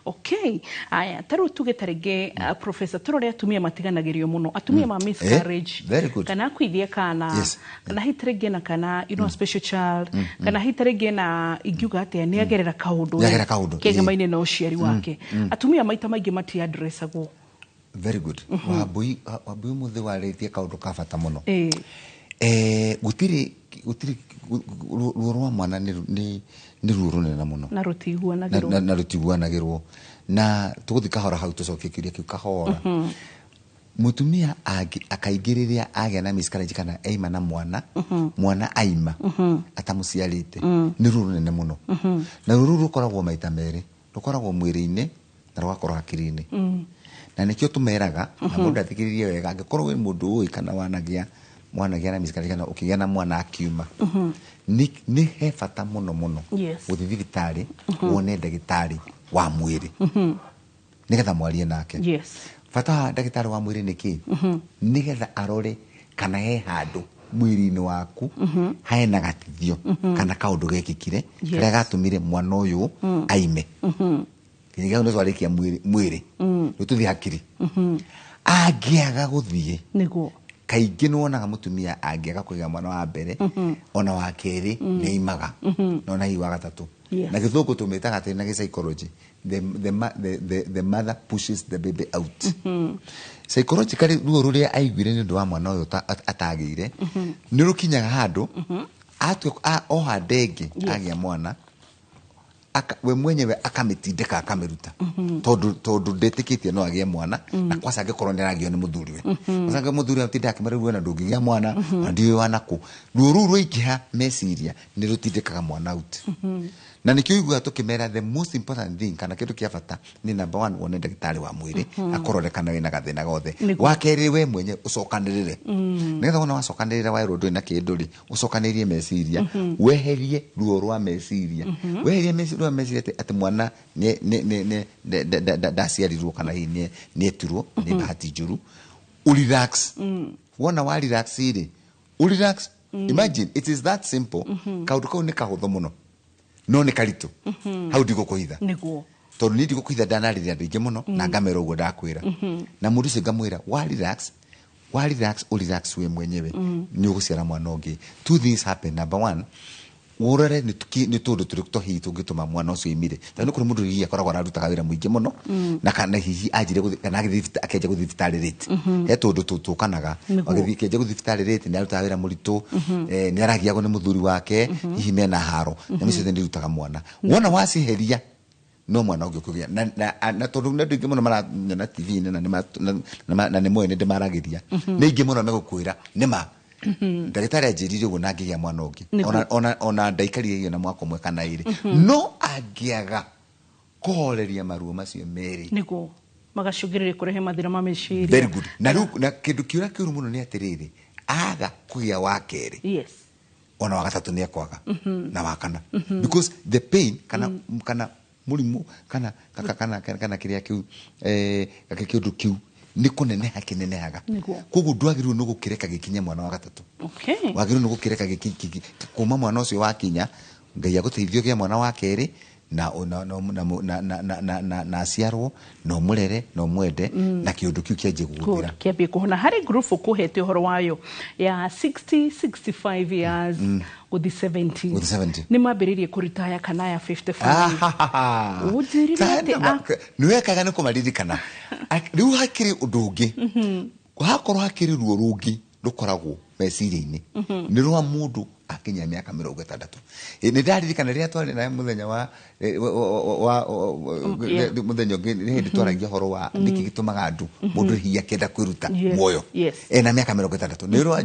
Okay, aya, ta rĩu tuge ta rĩngĩ, professor, tũrore atumia matiganagĩrio mũno, atumia ma miscarriage, Very good. kana akuithia kana, kana hihi ta rĩngĩ na kana a special child, kana hihi ta rĩngĩ na ingiuga atĩa, nĩ agerera kaũndũ Nĩagerera kaũndũ, kegemaine na ũciari wake. Atumia maita maingĩ matiadressagwo. Very good. Wambui, ũmũthĩ warĩtie kaũndũ ka bata mũno. Gũtirĩ ruo rwa mwana nĩ ruo rũnene mũno. Na rũtiguanagĩrwo. Na rũtiguanagĩrwo, na tũgũthiĩ kahora hau, tũcokie kĩũria kĩu kahora. Mũtumia akaingĩ rĩrĩa agĩa na miscarriage kana aima na mwana, mwana aima atamũciarĩte, nĩ ruo rũnene mũno. Na ruo rũu rũkoragwo maita merĩ, rũkoragwo mwĩrĩ-inĩ na rũgakorwo hakiri-inĩ. Na nĩkĩo tũmeraga na mũndũ athikĩrĩrie wega, angĩkorwo wĩ mũndũ ũĩ kana wanagĩa mwanagĩa na miscarriage kana ũkĩgĩa na mwana akiuma, nĩ he bata mũno mũno gũthiĩ thibitarĩ wone ndagĩtarĩ wa mwĩrĩ nĩgetha mwarie nake. Bata wa ndagĩtarĩ wa mwĩrĩ nĩ kĩ? Nĩgetha arore kana he handũ mwĩrĩ-inĩ waku hena gatithio kana kaũndũ gekĩkire karĩa gatũmire mwana ũyũ aime. Nginya nĩ twarĩkia mwĩrĩ, rĩu tũthiĩ hakiri. Angĩaga gũthiĩ, nĩguo kaingĩ nĩ wonaga mũtumia angĩaga kũgĩa mwana wa mbere, ona wa kerĩ nĩ aimaga, na ona hihi wa gatatũ. Na gĩthũngũ tũmĩtaga atĩ na gĩpsychology, the mother pushes the baby out. Psychologically, ruo rũrĩa aiguire nĩ ũndũ wa mwana ũyũ atagĩire nĩ rũkinyaga handũ atua oha ndenge agĩa mwana, we mwenyewe akamĩtindĩka akamĩruta, tondũ ndetĩkĩtie no agĩe mwana. Na kwaca angĩkorwo nĩ aragio nĩ mũthuriwe, kwaca angĩ mũthuri atinda akĩmera ruo na ndũngĩgĩa mwana na ndiũĩ wanakũ, ruo rũu rwaingĩha meciria nĩ rũtindĩkaga mwana out. Na nĩkĩo ũiguaga tũkĩmera the most important thing kana kĩndũ kĩa bata nĩ number one, wone ndagĩtarĩ wa mwĩrĩ akũrore kana wĩna gathĩna gothe. Wa kerĩ, we mwenye ũcokanĩrĩre, nĩgetha wona wacokanĩrĩra werwo ndũrĩ na kĩndũ rĩ, ũcokanĩrie meciria, weherie ruo rwa meciria, weherie ruo rwa meciria atĩ mwana ndaciarirwo kana hihi nĩetirwo nĩ bahati njũru, urelax. Wona wa relax rĩ, urelax. Imagine, it is that simple. Kaũndũ kau nĩ kahũthũ mũno no nĩ karitũ. Hau ndigũkũhitha, tondũ niĩ ndigũkũhitha, ndanarĩria andũ aingĩ mũno na ngamera ũguo ndakwĩra, na mũndũ ũcio ngamwĩra wa relax, wa relax, urelax we mwenyewe, nĩ ũgũciara mwana ũngĩ. Two things happen. Number one, ũrore nĩ tũndũ tũrĩkũ to hihi tũngĩtũma mwana ũcio aimire, tondũ nĩ kũrĩ mũndũ hihi akoragwo ararutaga wĩra mũingĩ mũno na kana hihi anjire kana agĩthiĩ akĩanjia gũthiĩ thibitarĩ late. He tũndũ tũkanaga agĩthiĩ akĩanjia gũthiĩ thibitarĩ late, nĩ arutaga wĩra mũritũ, nĩ aragiagwo nĩ mũthuri wake, hihi mena haro na mĩcio nĩ irutaga mwana. Wona waciheria, no mwana ũngĩ ũkũgĩa na tondũ nĩ andũ aingĩ mũno maranyona TV-inĩ na na nĩ moĩ nĩ ndĩmaragĩria, nĩ aingĩ mũno megũkwĩra nĩ ma ndagĩtarĩ anjĩrire ũguo na ngĩgĩa mwana ũngĩ. Ona ndaikarire hiyo na mwaka ũmwe kana ĩrĩ. No angĩaga kũhoreria maruo macio merĩ, nĩguo magacũngĩrĩria kũrehe mathĩna ma meciria. Very good. Na rĩu na kĩndũ kĩũria kĩũru mũno nĩ atĩrĩrĩ, aga kũgĩa wa kerĩ, ona wa gatatũ nĩ ekwaga, na wa kana, because the pain kana mũrimũ kana kĩrĩa kĩu, kĩũndũ kĩu nĩ kũneneha kĩnenehaga. Koguo ndwagĩrĩirwo nĩ gũkĩreka gĩkinye mwana wa gatatũ. Wagĩrĩirwo nĩ gũkĩreka kuma mwana ũcio wakinya, Ngai agũteithie ũgĩe mwana wa kerĩ na na na na na na na na na aciarwo na ũmũrere na ũmwende, na kĩũndũ kĩu kĩanjie gũgũthira. Kĩambie kũhona. Harĩ group ũkũhete ũhoro wayo ya 60 65 years gũthiĩ 70, Gũthiĩ 70. Nĩ mambĩrĩirie kũritaya kana ya 55, ũnjĩrire atĩ Nĩ wekaga nĩ kũmaririkana. Rĩu hakĩrĩ ũndũ ũngĩ, hakorwo hakĩrĩ ruo rũngĩ rũkoragwo meciria-inĩ, nĩ rwa mũndũ akinya mĩaka 60. Nĩ ndaririkana rĩrĩa twarĩ nawe mũthenya wa mũthenya ũngĩ, nĩ hĩndĩ twaragia ũhoro wa nĩkĩ gĩtũmaga andũ mũndũ hihi akĩenda kwĩruta muoyo ena mĩaka 60. Nĩ rwa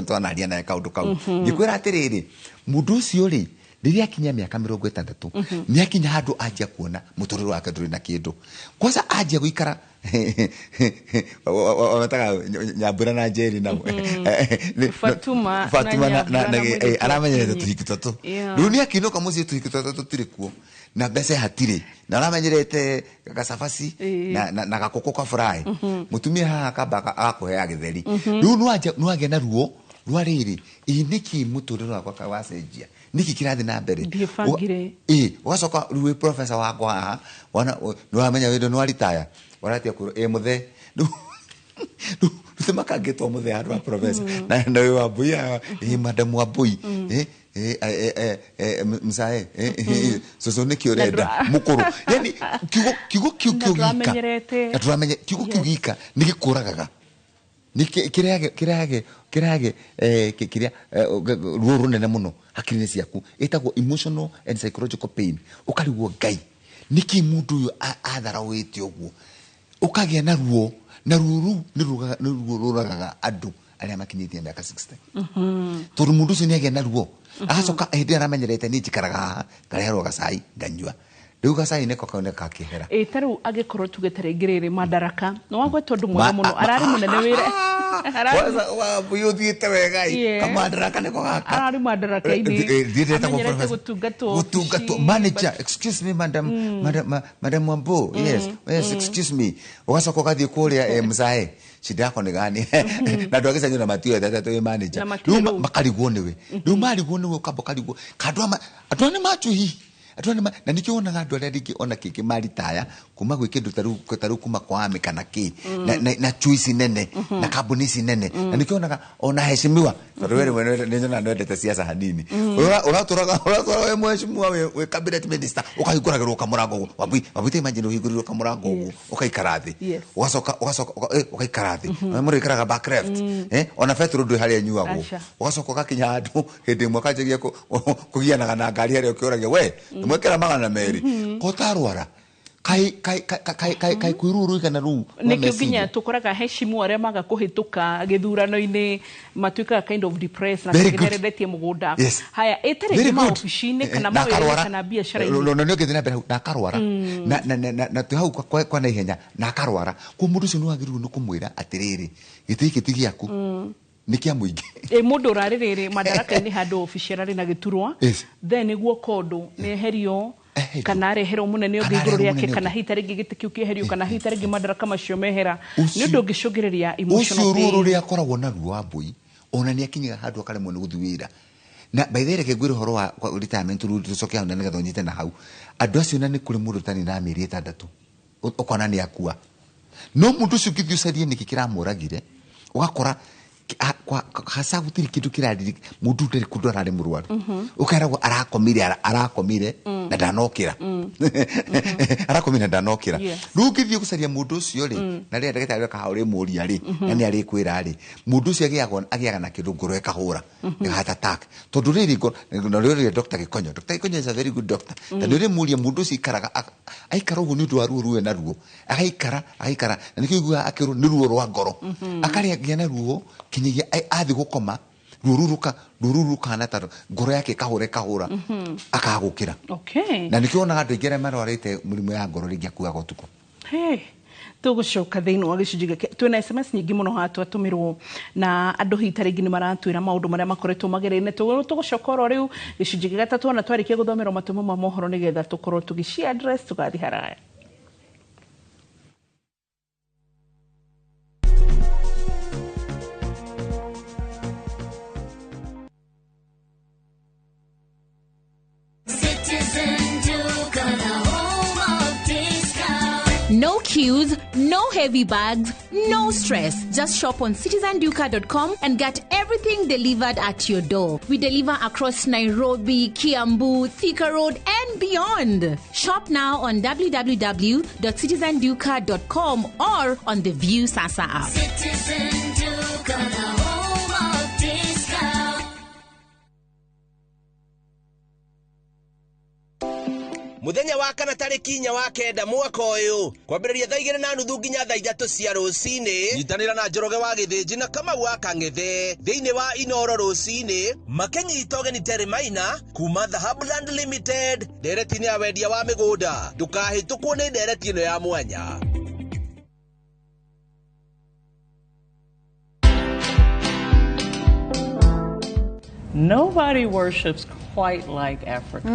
twanaria nawe kaũndũ kau, ngĩkwĩra atĩrĩrĩ, mũndũ ũcio rĩ, rĩrĩa akinya mĩaka 60, nĩ akinya handũ anjia kuona mũtũrĩre wake ndũrĩ na kĩndũ. Kwanza anjia gũikara wetaga Nyambura na Njeri nao. Fatuma na Fatuma Nyambura na mũirĩtu aramenyerete wa tũhiki tũtatũ. Rĩu nĩ akĩinũka mũciĩ tũhiki tũtatũ tũtirĩ kuo na mbeca hatirĩ, na aramenyerete gacabaci na gakũkũ kaburai, mũtumia haha akamba agakũheaga gĩtheri. Rĩu nĩwagĩa na ruo rwa rĩrĩ, ĩ nĩkĩ mũtũrĩre wakwa wacenjia, nĩkĩ kĩrathiĩ na mbere? Ndiĩbangire. Ĩ ũgacoka rĩu wĩ professor wakwa haha, wana nĩwamenya wĩndũ nĩwaritaya, ũratia kwĩrwo ĩ mũthee rĩu makangĩtwo mũthee handũ ha professor, na wĩ Wambui haha, ĩ madam Wambui, ĩ msae, cũcũ nĩkĩ ũrenda mũkũrũ, yani kiugo kiu Na kĩu gika ndũramenyerete. Na ndũramenye kiugo kiu gika nĩ gĩkũragaga, nĩ kĩrehage kĩrĩa ruo rũnene mũno hakiri-inĩ ciaku, ĩtagwo emotional and psychological pain. Ũkarigwo Ngai nĩkĩ mũndũ ũyũ atharaũĩte ũguo, ũkagĩa na ruo, na ruo rũu nĩ ruo rũragaga andũ arĩa makinyĩtie mĩaka 60, tondũ mũndũ ũcio nĩ agĩa na ruo, agacoka hĩndĩ ĩrĩa aramenyerete niĩ njikaraga haha ngareherwo gacai nganyua, Rĩu gacai nĩko kaoneka kakĩhera. Ĩ ta rĩu angĩkorwo tuge ta rĩngĩ rĩrĩ Madaraka nĩ wagweta ũndũ mwega mũno, ararĩ mũnene wĩra. Wambui ũthiĩte wega ĩ. Kamandaraka nĩko gaka. Ararĩ Madaraka-inĩ. Thiĩte etagwo amenyerete professor. gũtungatwo Gũtungatwo obici, manager, excuse me madam, madam Wambo, yes, yes, excuse me. Ũgacoka ũgathiĩ kũrĩa mzae shida yako nĩ gani? Na andũ a gĩcagi ona matiũĩ atĩ wĩ manager. Na matirĩ Rĩu rũu. makarigwo nĩwe. Rĩu marigwo nĩwe ũkamba ũkarigwo ka andũ aya andũ aya nĩ manjũĩ hihi, andũ aya na nĩkĩo wonaga andũ arĩa rĩngĩ ona kĩngĩ maritaya kuma gwĩ kĩndũ ta rĩu kuma kwa army kana kĩ, na chuo ici nene na kambuni ici nene, na nĩkĩo wonaga ona heshimiwa, tondũ we rĩmwe nĩ nyonaga nĩwendete siasa hanini. Ũratũraga wĩ mheshimiwa, wĩ cabinet minister, ũkahingũragĩrwo kamũrango ũguo. Wambui, Wambui, ta imagine ũhingũrĩrwo kamũrango ũguo ũgaikara thĩ. Ũgacoka ũgaikara thĩ. Mũndũ aikaraga back left, ona betũrũ ndwĩ harĩa ĩnyuagwo. Aca. Ũgacoka ũgakinya handũ hĩndĩ ĩmwe ũkanjagia kũgianaga na ngari harĩa ũkĩũragia we nĩmwekĩra 200 kotarwara kai kai kai kai kai kai kwĩ ruo rũigana rũu rwa Nĩkĩo meciria. nginya tũkoraga heshimu arĩa maga kũhĩtũka gĩthurano-inĩ matuĩkaga kind of depressed na Very kĩngĩ good. nĩarendetie mũgũnda. Yes. Haya, ĩ ta Very rĩngĩ good. maobici-inĩ kana Na mawĩra-inĩ akarwara. kana biacara-inĩ. No nĩ ũngĩthiĩ na mbere hau na akarwara, na twĩ hau kwa na ihenya na akarwara kwa mũndũ ũcio nĩ wagĩrĩirwo nĩ kũmwĩra atĩrĩrĩ, gĩtĩ gĩkĩ ti gĩaku, nĩ kĩa mũingĩ. Ĩ mũndũ ũrarĩ rĩrĩ madaraka-inĩ handũ obici ararĩ na gĩturwa, then nĩguo kondo nĩ eherio kana areherwo mũnene ũngĩ Kana igũrũ areherwo rĩake, mũnene kana ũngĩ. hihi ta rĩngĩ gĩtĩ kĩu kĩeherio, kana hihi ta rĩngĩ madaraka macio mehera, nĩ ũndũ ũngĩcũngĩrĩria emotional Ũcio ruo pain. rũrĩa akoragwo naruo Wambui, ona nĩ akinyaga handũ akaremwo nĩ gũthiĩ wĩra. Na by the way, reke ngwĩre ũhoro wa retirement rĩu tũcoke hau na nĩgetha ũnyite na hau. Andũ acio na nĩ kũrĩ mũndũ ũtarĩ na mĩeri 6 ũkona nĩ akua, no mũndũ ũcio ũngĩthiĩ ũcarie nĩkĩ kĩramũragire, ũgakora haca gũtirĩ kĩndũ kĩraririka mũndũ ndarĩ kũndũ ararĩ mũrwaru. Ũkeragwo arakomire, arakomire na ndanokĩra, arakomire na ndanokĩra. Rĩu ũngĩthiĩ gũcaria mũndũ ũcio rĩ, na rĩrĩa ndagĩtarĩ kaha ũrĩmũria rĩ, na nĩ arĩkwĩra rĩ, mũndũ ũcio agĩaga na kĩndũ ngoro ĩkahũra, nĩ heart attack, tondũ rĩrĩ ngoro na rĩrĩ Dr. Gĩkonyo, Dr. Gĩkonyo is a very good doctor, na nĩ ũrĩmũria mũndũ ũcio aikaraga aikara ũguo nĩ ũndũ wa ruo ruo na ruo agaikara agaikara, na nĩkĩo ũiguaga akĩrwo nĩ ruo rwa ngoro, akarĩa na ruo kinyagia athiĩ gũkoma, ruo rũu ruo rũu rũkahana ta ngoro yake ĩkahũra ĩkahũra, akagũkĩra. Na nĩkĩo wonaga andũ aingĩ arĩa marwarĩte mũrimũ ya ngoro rĩngĩ akuaga ũtukũ. Hey, tũgũcoka thĩinĩ wa gĩcunjĩ gĩkĩ. Twĩna SMS nyingĩ mũno haha twatũmĩrwo na andũ hihi ta rĩngĩ nĩ maratwĩra maũndũ marĩa makoretwo magereire. Tũgũcoka oro rĩu gĩcunjĩ gĩa gatatũ ona twarĩkia gũthomerwo matũmo ma mohoro nĩgetha tũkorwo tũgĩci address tũgathiĩ haraya. Citizen Duka, the home of discount. No queues, no heavy bags, no stress. Just shop on citizenduka.com and get everything delivered at your door. We deliver across Nairobi, Kiambu, Thika Road, and beyond. Shop now on www.citizenduka.com or on the View Sasa app. Citizen Duka, the home of discount. Muthenya wa kana tarĩki 4 wa 9 mwaka ũyũ kwambĩrĩria thaa 2:30 nginya thaa 3 cia rũcinĩ, nyitanĩra na Njoroge wa Gĩthĩnji na Kamau wa Kang'ethe thĩinĩ wa Inoro rũcinĩ makĩnyita ũgeni Terry Maina kuma Dhahabuland Limited ndereti-inĩ ya wendia wa mĩgũnda. Ndũkahĩtũkwo nĩ ndereti ĩno ya mwanya. Nobody worships quite like Africa.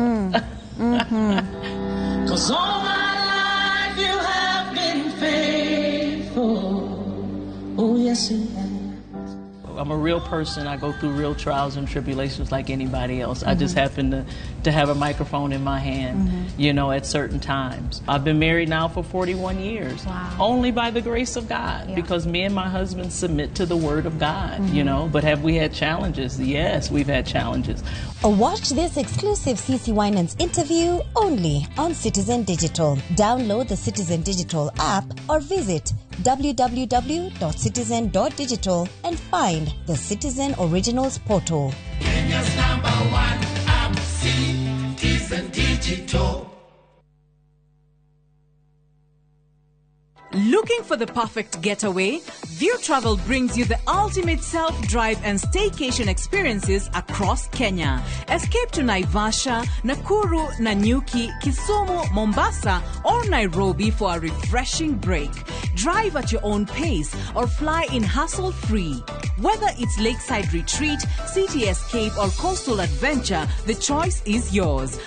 'Cause all my life you have been faithful. Oh, yes, you have. I'm a real person. I go through real trials and tribulations like anybody else. I just happen to have a microphone in my hand, at certain times. I've been married now for 41 years. Wow. Only by the grace of God, because me and my husband submit to the Word of God, you know. But have we had challenges? Yes, we've had challenges. Watch this exclusive CC Winans interview only on Citizen Digital. Download the Citizen Digital app or visit www.citizen.digital and find the Citizen Originals portal. Kenya's number one app, Citizen Digital. Look Looking for the perfect getaway? View Travel brings you the ultimate self-drive and staycation experiences across Kenya. Escape to Naivasha, Nakuru, Nanyuki, Kisumu, Mombasa, or Nairobi for a refreshing break. Drive at your own pace or fly in hassle-free. Whether it's lakeside retreat, city escape, or coastal adventure, the choice is yours.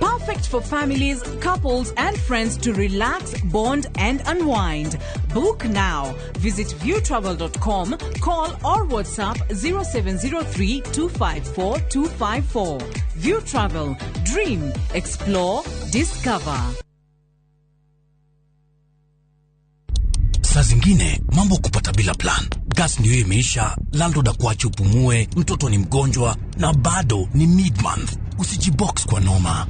Perfect for families, couples, and friends to relax, bond, and unwind. Book now. Visit viewtravel.com, call or WhatsApp 0703 254 254. View Travel. Dream, explore, discover. Saa zingine mambo kupata bila plan. Gas ndio imeisha, landlord akuache upumue, mtoto ni mgonjwa na bado ni mid-month. Usijibox kwa noma.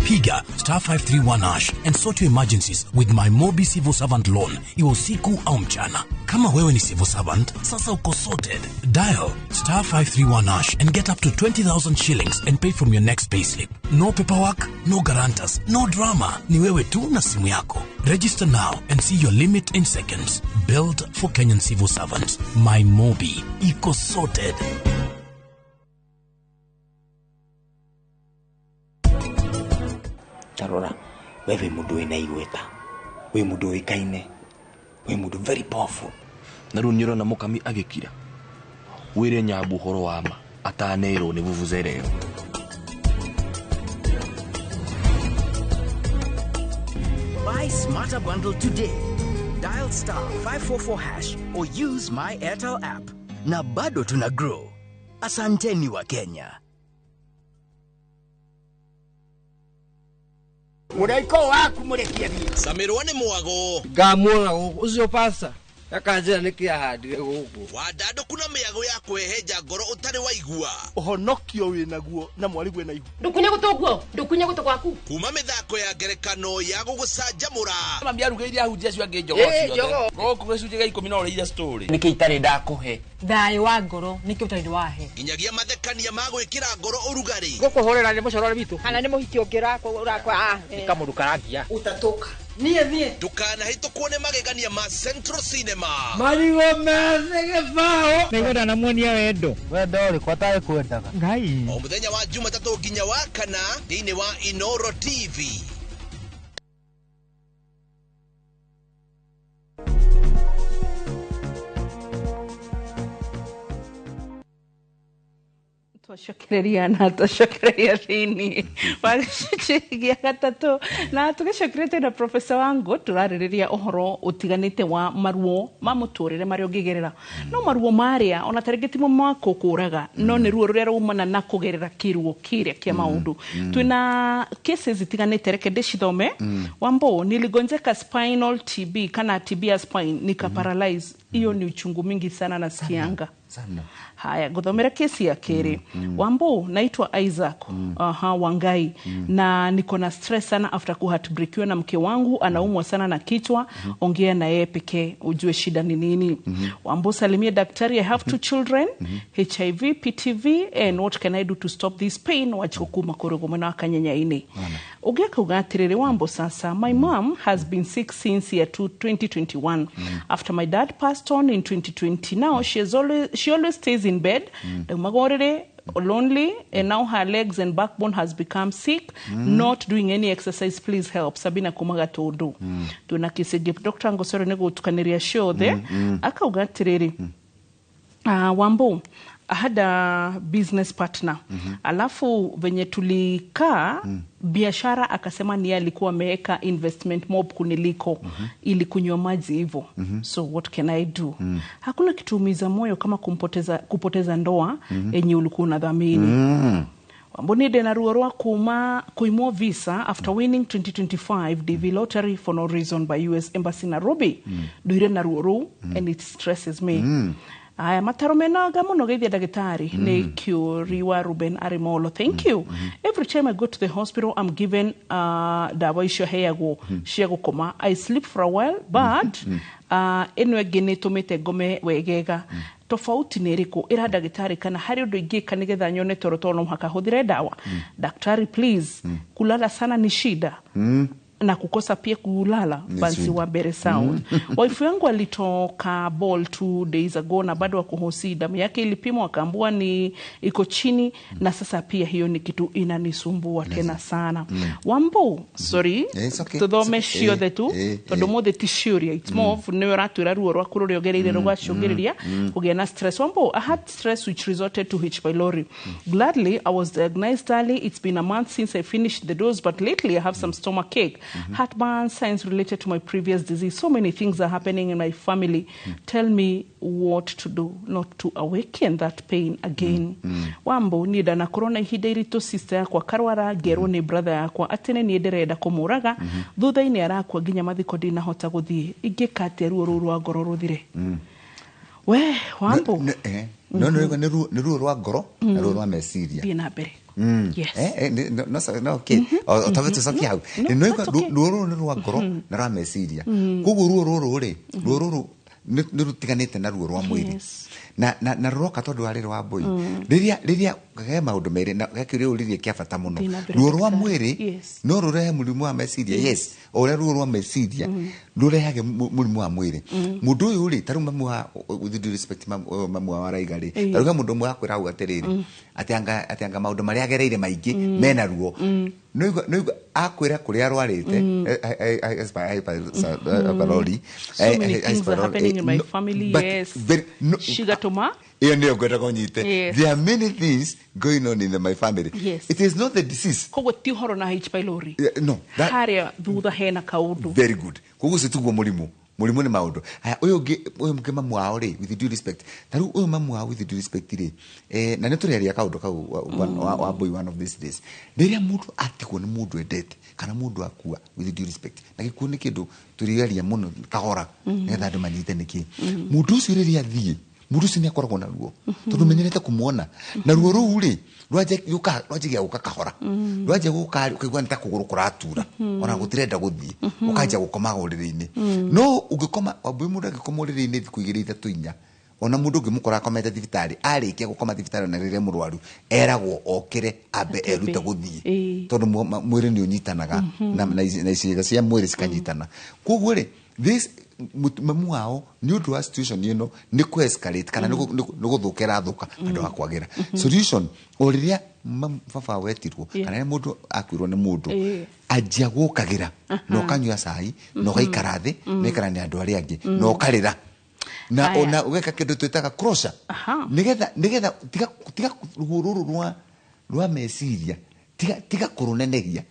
Piga *531# and sort your emergencies with my Mobi Civil Servant Loan, iwe usiku au mchana. Kama wewe ni civil servant, sasa uko sorted. Dial *531# and get up to 20,000 shillings and pay from your next payslip. No paperwork, no guarantors, no drama. Ni wewe tu na simu yako. Register now and see your limit in seconds. Built for Kenyan civil servants. My Mobi. Iko sorted. Tarora, wewe mundu wina igweta, wi mundu uikaine, wi mundu very powerful. Na riu nĩũrona mũkami agĩkira wĩre Nyambu ũhoro wa ma atanerwo nĩ vuvuzela ĩyo. Buy Smarter Bundle today. Dial *544# or use my Airtel app. Na bado tuna grow. Asanteni wa Kenya. Mũraiko waku mũrekie thiĩ. Samirwo nĩ mwago. Ngamuona gũkũ ũcio pasta akanjĩra nĩkĩ ahandire gũkũ. Wandandũku na mĩago ya kwĩhenja ngoro ũtarĩ waigua. Ũhonokio wĩnaguo na mwarigwe na ihu. Ndũkunye gũtũ guo, ndũkunye gũtũ gwaku. Kuma mĩthako ya ngerekano ya gũgũcanjamũra. Mami arugĩire ahunjia acio angĩ njogoo ciothe. Gũkũ gĩcunjĩ gĩa 10 no ũrĩire story. Nĩkĩ itarĩ ndakũhe? Thayũ wa ngoro nĩkĩ ũtarĩ wahe. Nginyagia mathekania ma gwĩkĩra ngoro ũrugarĩ. Gũkũhũrĩra nĩ mũcorore witũ. Kana nĩ mũhiki ũngĩ ũrakwa. Nĩ kamũndũ karangia. Ũtatũka. Niĩ niĩ. Ndũkanahĩtũkwo nĩ magegania ma Central Cinema. Marigũ methĩ gĩbaũ. Nĩngwenda namuonia wendo. Wendo ũrĩkũ atarĩ kwendaga? Ngai. O mũthenya wa Jumatatũ nginya wa kana thĩinĩ wa Inoro TV. Twacokereria na twacokereria thĩinĩ wa gĩcunjĩ gĩa gatatũ na tũgĩcokerete na profesa wangu tũrarĩrĩria ũhoro ũtiganĩte wa maruo ma mũtũrĩre marĩa ũngĩgerera. No maruo marĩa ona ta rĩngĩ timo ma kũkũraga no nĩ ruo rũrĩa raumana na kũgerera kĩruo kĩrĩa kĩa maũndũ. Twĩna cases itiganĩte, reke ndĩcithome. Wambo, niligonjeka spinal TB kana TB ya spine nikaparalyze. Hiyo ni uchungu mingi sana nasikianga. Sana. Haya, guthomera kesi ya keri. Wambo, naitwa Isaac Wangai na niko na stress sana after kuheartbreakiwa na mke wangu, anaumwa sana na kichwa. Ongea na yeye pekee ujue shida ni nini. Wambo, salimia daktari, I have 2 children, HIV, PTV, and what can I do to stop this pain? Wachukuma korogo mwana wakanyenyaini. Ugeka ugatiriri Wambo sasa, my mom has been sick since year 2021. After my dad passed on in 2020, now she always stays in bed, lonely, and now her legs and backbone has become sick, not doing any exercise. Please help. Sabina kumaga todo. Tuna kisege Dr. Ngosoro nego tukaniria show there. Aka ugatiriri. Wambo, I had a business partner. Alafu venye tulikaa biashara akasema ni alikuwa ameweka investment mob kuniliko ili kunywa maji hivyo. So what can I do? Hakuna kitu umiza moyo kama kupoteza ndoa yenye ulikuwa unadhamini. Wambonide na ruorwa kuma kuimwa visa after winning 2025 DV lottery for no reason by US Embassy Nairobi. Duire na ruoru and it stresses me. Aya mataro menaga muno geithia ndagitari ni Kiuriwa Ruben Arimolo. Thank you. Every time I go to the hospital I'm given dawa icio heagwo cia gukoma. I sleep for a while but ĩno ĩngĩ nĩ ĩtũmĩte ngome wegega. Tofauti nĩ ĩrĩkũ ĩra ndagĩtarĩ kana harĩ ũndũ ingĩka nĩgetha nyone toro tondũ no mũhaka hũthĩre ndawa. Daktari please, kulala sana ni shida. Na kukosa pia kulala. Ni Bansi shida. Wa Mbere South. Wife yangu alitoka ball 2 days ago na bado akuhosi. Damu yake ilipimwa, akaambua ni iko chini, na sasa pia hiyo ni kitu inanisumbua tena sana. Wambo, sorry. It's okay. Tuthome It's okay. ciothe tu, tondu mothe ti ciũria. It's more of nĩwe ũratwĩra ruo rwaku rũrĩa ũgereire rũgacũngĩrĩria kũgĩa na stress. Wambo, I had stress which resulted to H pylori. Gladly, I was diagnosed early. It's been a month since I finished the dose, but lately I have some stomach ache, heartburn, signs related to my previous disease. So many things are happening in my family. Tell me what to do not to awaken that pain again. Wambo, niĩ ndanakorwo na ihinda iritũ. Sister yakwa karwara, ngerwo nĩ brother yakwa atĩ nĩ niĩ ndĩrenda kũmũraga. Thutha-inĩ arakua, nginya mathiko ndinahota gũthiĩ. Ingĩka atĩa ruo rũu rwa ngoro rũthire? We Wambo. No nĩ ruo rwa ngoro na ruo rwa meciria. Thiĩ na mbere. Yes. No, okay. O tawe tũcokie hau. No, No, that's okay. ruo rũrũ nĩ rwa ngoro na rwa meciria. Koguo ruo rũrũ rĩ, ruo rũrũ nĩ rũtiganĩte na ruo rwa mwĩrĩ. Na rũroka tondũ wa rĩrĩ wa mbũi. Rĩrĩa he maũndũ merĩ na gakĩũria ũririe kĩa bata mũno. Thiĩ na mbere, Ruo rwa ndagĩtarĩ. mwĩrĩ no rũrehe mũrimũ wa meciria. Yes. O ũrĩa ruo rwa meciria rũrehage mũrimũ wa mwĩrĩ. Mũndũ ũyũ rĩ, ta rĩu mamu wa, with due respect, mamu wa Waraiga rĩ, ta rĩu he mũndũ ũmwe wakwĩra hau atĩrĩrĩ, atĩ anga maũndũ marĩa agereire maingĩ mena ruo. Nĩũigua akwĩra kũrĩa arwarĩte pylori. So many things are happening in my family, yes. Cigatũma Ĩyo nĩyo ngwenda kũnyite. There are many things going on in my family. It is not the disease. Koguo ti ũhoro na H pylori. Yeah, no, that, harĩa thutha hena kaũndũ. Very good. Koguo ũcio tiguo mũrimũ. Mũrimũ nĩ maũndũ aya. Ũyũ ũngĩ mamu wao rĩ, with due respect, ta rĩu ũyũ mamu wao, with due respect rĩ, na nĩ tũrĩaria kaũndũ kau wa boy one of these days. Rĩrĩa mũndũ atigwo nĩ mũndũ endete kana mũndũ akua, with due respect, na gĩkuũ nĩ kĩndũ tũrĩaria mũno kahora nĩgetha andũ manyite nĩkĩ. Mũndũ ũcio rĩrĩa athiĩ, mũndũ ũcio nĩ akoragwo na ruo tondũ menyerete kũmuona, na ruo rũu rĩ rwanjagia gũka kahora. Rwanjia gũka rĩ, ũkaigua nĩ ta kũgũrũ kũratura, ona gũtirenda gũthiĩ, ũkanjia gũkomaga ũrĩrĩ-inĩ. No ũngĩkoma wambui, mũndũ angĩkoma ũrĩrĩ-inĩ thikũ igĩrĩ, ithatũ, inya, ona mũndũ ũngĩmũkora akomete thibitarĩ, arĩkia gũkoma thibitarĩ, ona rĩrĩa mũrwaru eragwo okĩre ambe erute gũthiĩ, tondũ mwĩrĩ nĩ ũnyitanaga na ciĩga cia mwĩrĩ cikanyitana. Koguo rĩ, this mamu wao nĩ ũndũ wa situation ĩno nĩ kũ escalate kana nĩ gũthũka ĩrathũka handũ ha kwagĩra. Solution, o rĩrĩa baba wetirwo kana rĩrĩa mũndũ akuirwo nĩ mũndũ, anjia gũkagĩra na ũkanyua cai na ũgaikara thĩ na ũgaikara na andũ arĩa angĩ na ũkarĩra na Aya. ona ũgeka kĩndũ twĩtaga closure, nĩgetha tiga ruo rũrũ rwa meciria, tiga kũrũnenegia,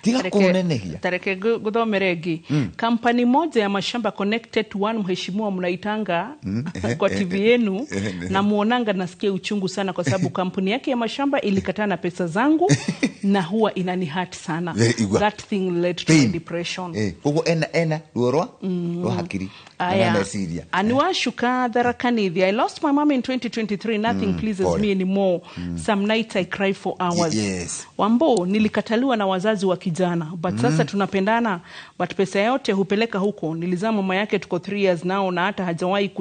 tiga kũrũnenegia. Tareke nguthomere ĩngĩ. Kampani moja ya mashamba connected to one mheshimiwa mnaitanga kwa TV yenu, na muonanga nasikia uchungu sana kwa sababu kampuni yake ya mashamba ilikataa na pesa zangu na huwa inani hurt sana. Igua. That thing led to my Pain. depression. Koguo ena ruo rwa hakiri na rwa Aya. meciria. Aniwashuka Tharaka-Nithi. I lost my mom in 2023. Nothing pleases Pole. me anymore. Some nights I cry for hours. Wambo, nilikataliwa na wazazi wa kijana, but sasa tunapendana, but pesa yote hupeleka huko. Nilizaa mama yake, tuko 3 years now, na hata hajawahi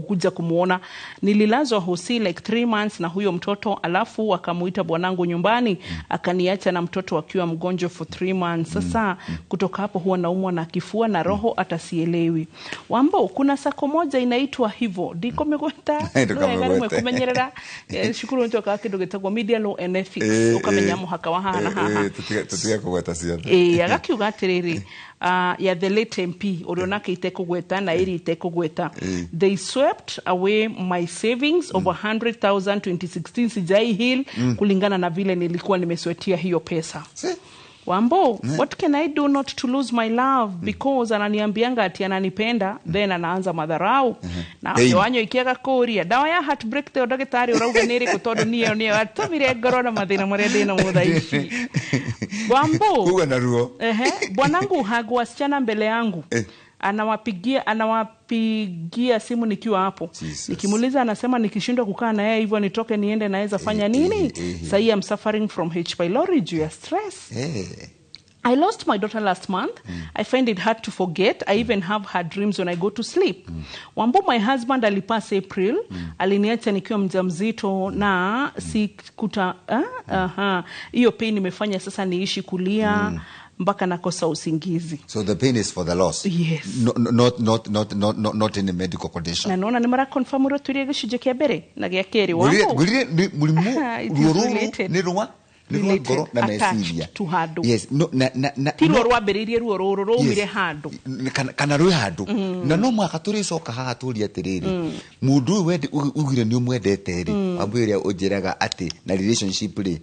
kuja kumuona. Nililazwa hosi like 3 months na huyo mtoto, alafu akamuita bwanangu nyumbani, akaniacha na mtoto akiwa mgonjwa for 3 months. Sasa kutoka hapo huwa naumwa na kifua na roho, hata sielewi. Wambo, kuna sacco moja inaitwa hivyo, ndikomegweta. Ndũkamĩgwete. Kumenyerera cukuru njoka kindu gitagwo media law and ethics, ukamenya muhaka wa haha na haha. Tũtige kũgweta ciothe. Agakiuga atiriri, ya the late MP uria onake itekũgweta na ĩrĩa itekũgweta, they swept away my savings of 100,000 2016. Sijai heal kulingana na vile nilikuwa nimeswetia hiyo pesa. Wambo, what can I do not to lose my love? Because ananiambianga ati ananipenda, then anaanza madharau na Pain. wanyo ikiaga kũria dawa ya heartbreak teo ndagĩtarĩ ũrauga nĩ ĩrĩkũ, tondũ niĩ nĩyo atũmire ngorwo na mathĩna marĩa ndĩ namo thaa ici. Wambo, Kuga na ruo. Ehe, bwanangu hagu wasichana mbele yangu. Anawapigia simu nikiwa hapo. Jesus. Nikimuuliza anasema nikishindwa kukaa na yeye hivyo nitoke niende, naweza fanya nini? Sahii I'm suffering from H pylori juu ya stress. I lost my daughter last month. I find it hard to forget. I even have her dreams when I go to sleep. Wambo, my husband alipass April. Aliniacha nikiwa mjamzito na sikuta, aha. Hiyo pain imefanya sasa niishi kulia. mpaka nakosa usingizi. So the pain is for the loss. Yes. No, no, not, not, not, not, not, not in a medical condition. Na nona nä marakonfirm å turie gä cunjä kä a mbere na gä a kerä. Ngwĩrire nĩ mũrimũ It is ruo rũrũ related. nĩ rwa ngoro na Attached meciria. to handũ. Yes, no, na Ti ruo no, rwambĩrĩirie, ruo rũrũ rwaumire Yes. handũ. Kana rwĩ handũ na no mũhaka tũrĩcoka haha tũrie atĩrĩrĩ, mũndũ ũyũ ugire nĩ ũmwendete rĩ, wambui ũrĩa ũnjĩraga atĩ na relationship rĩ,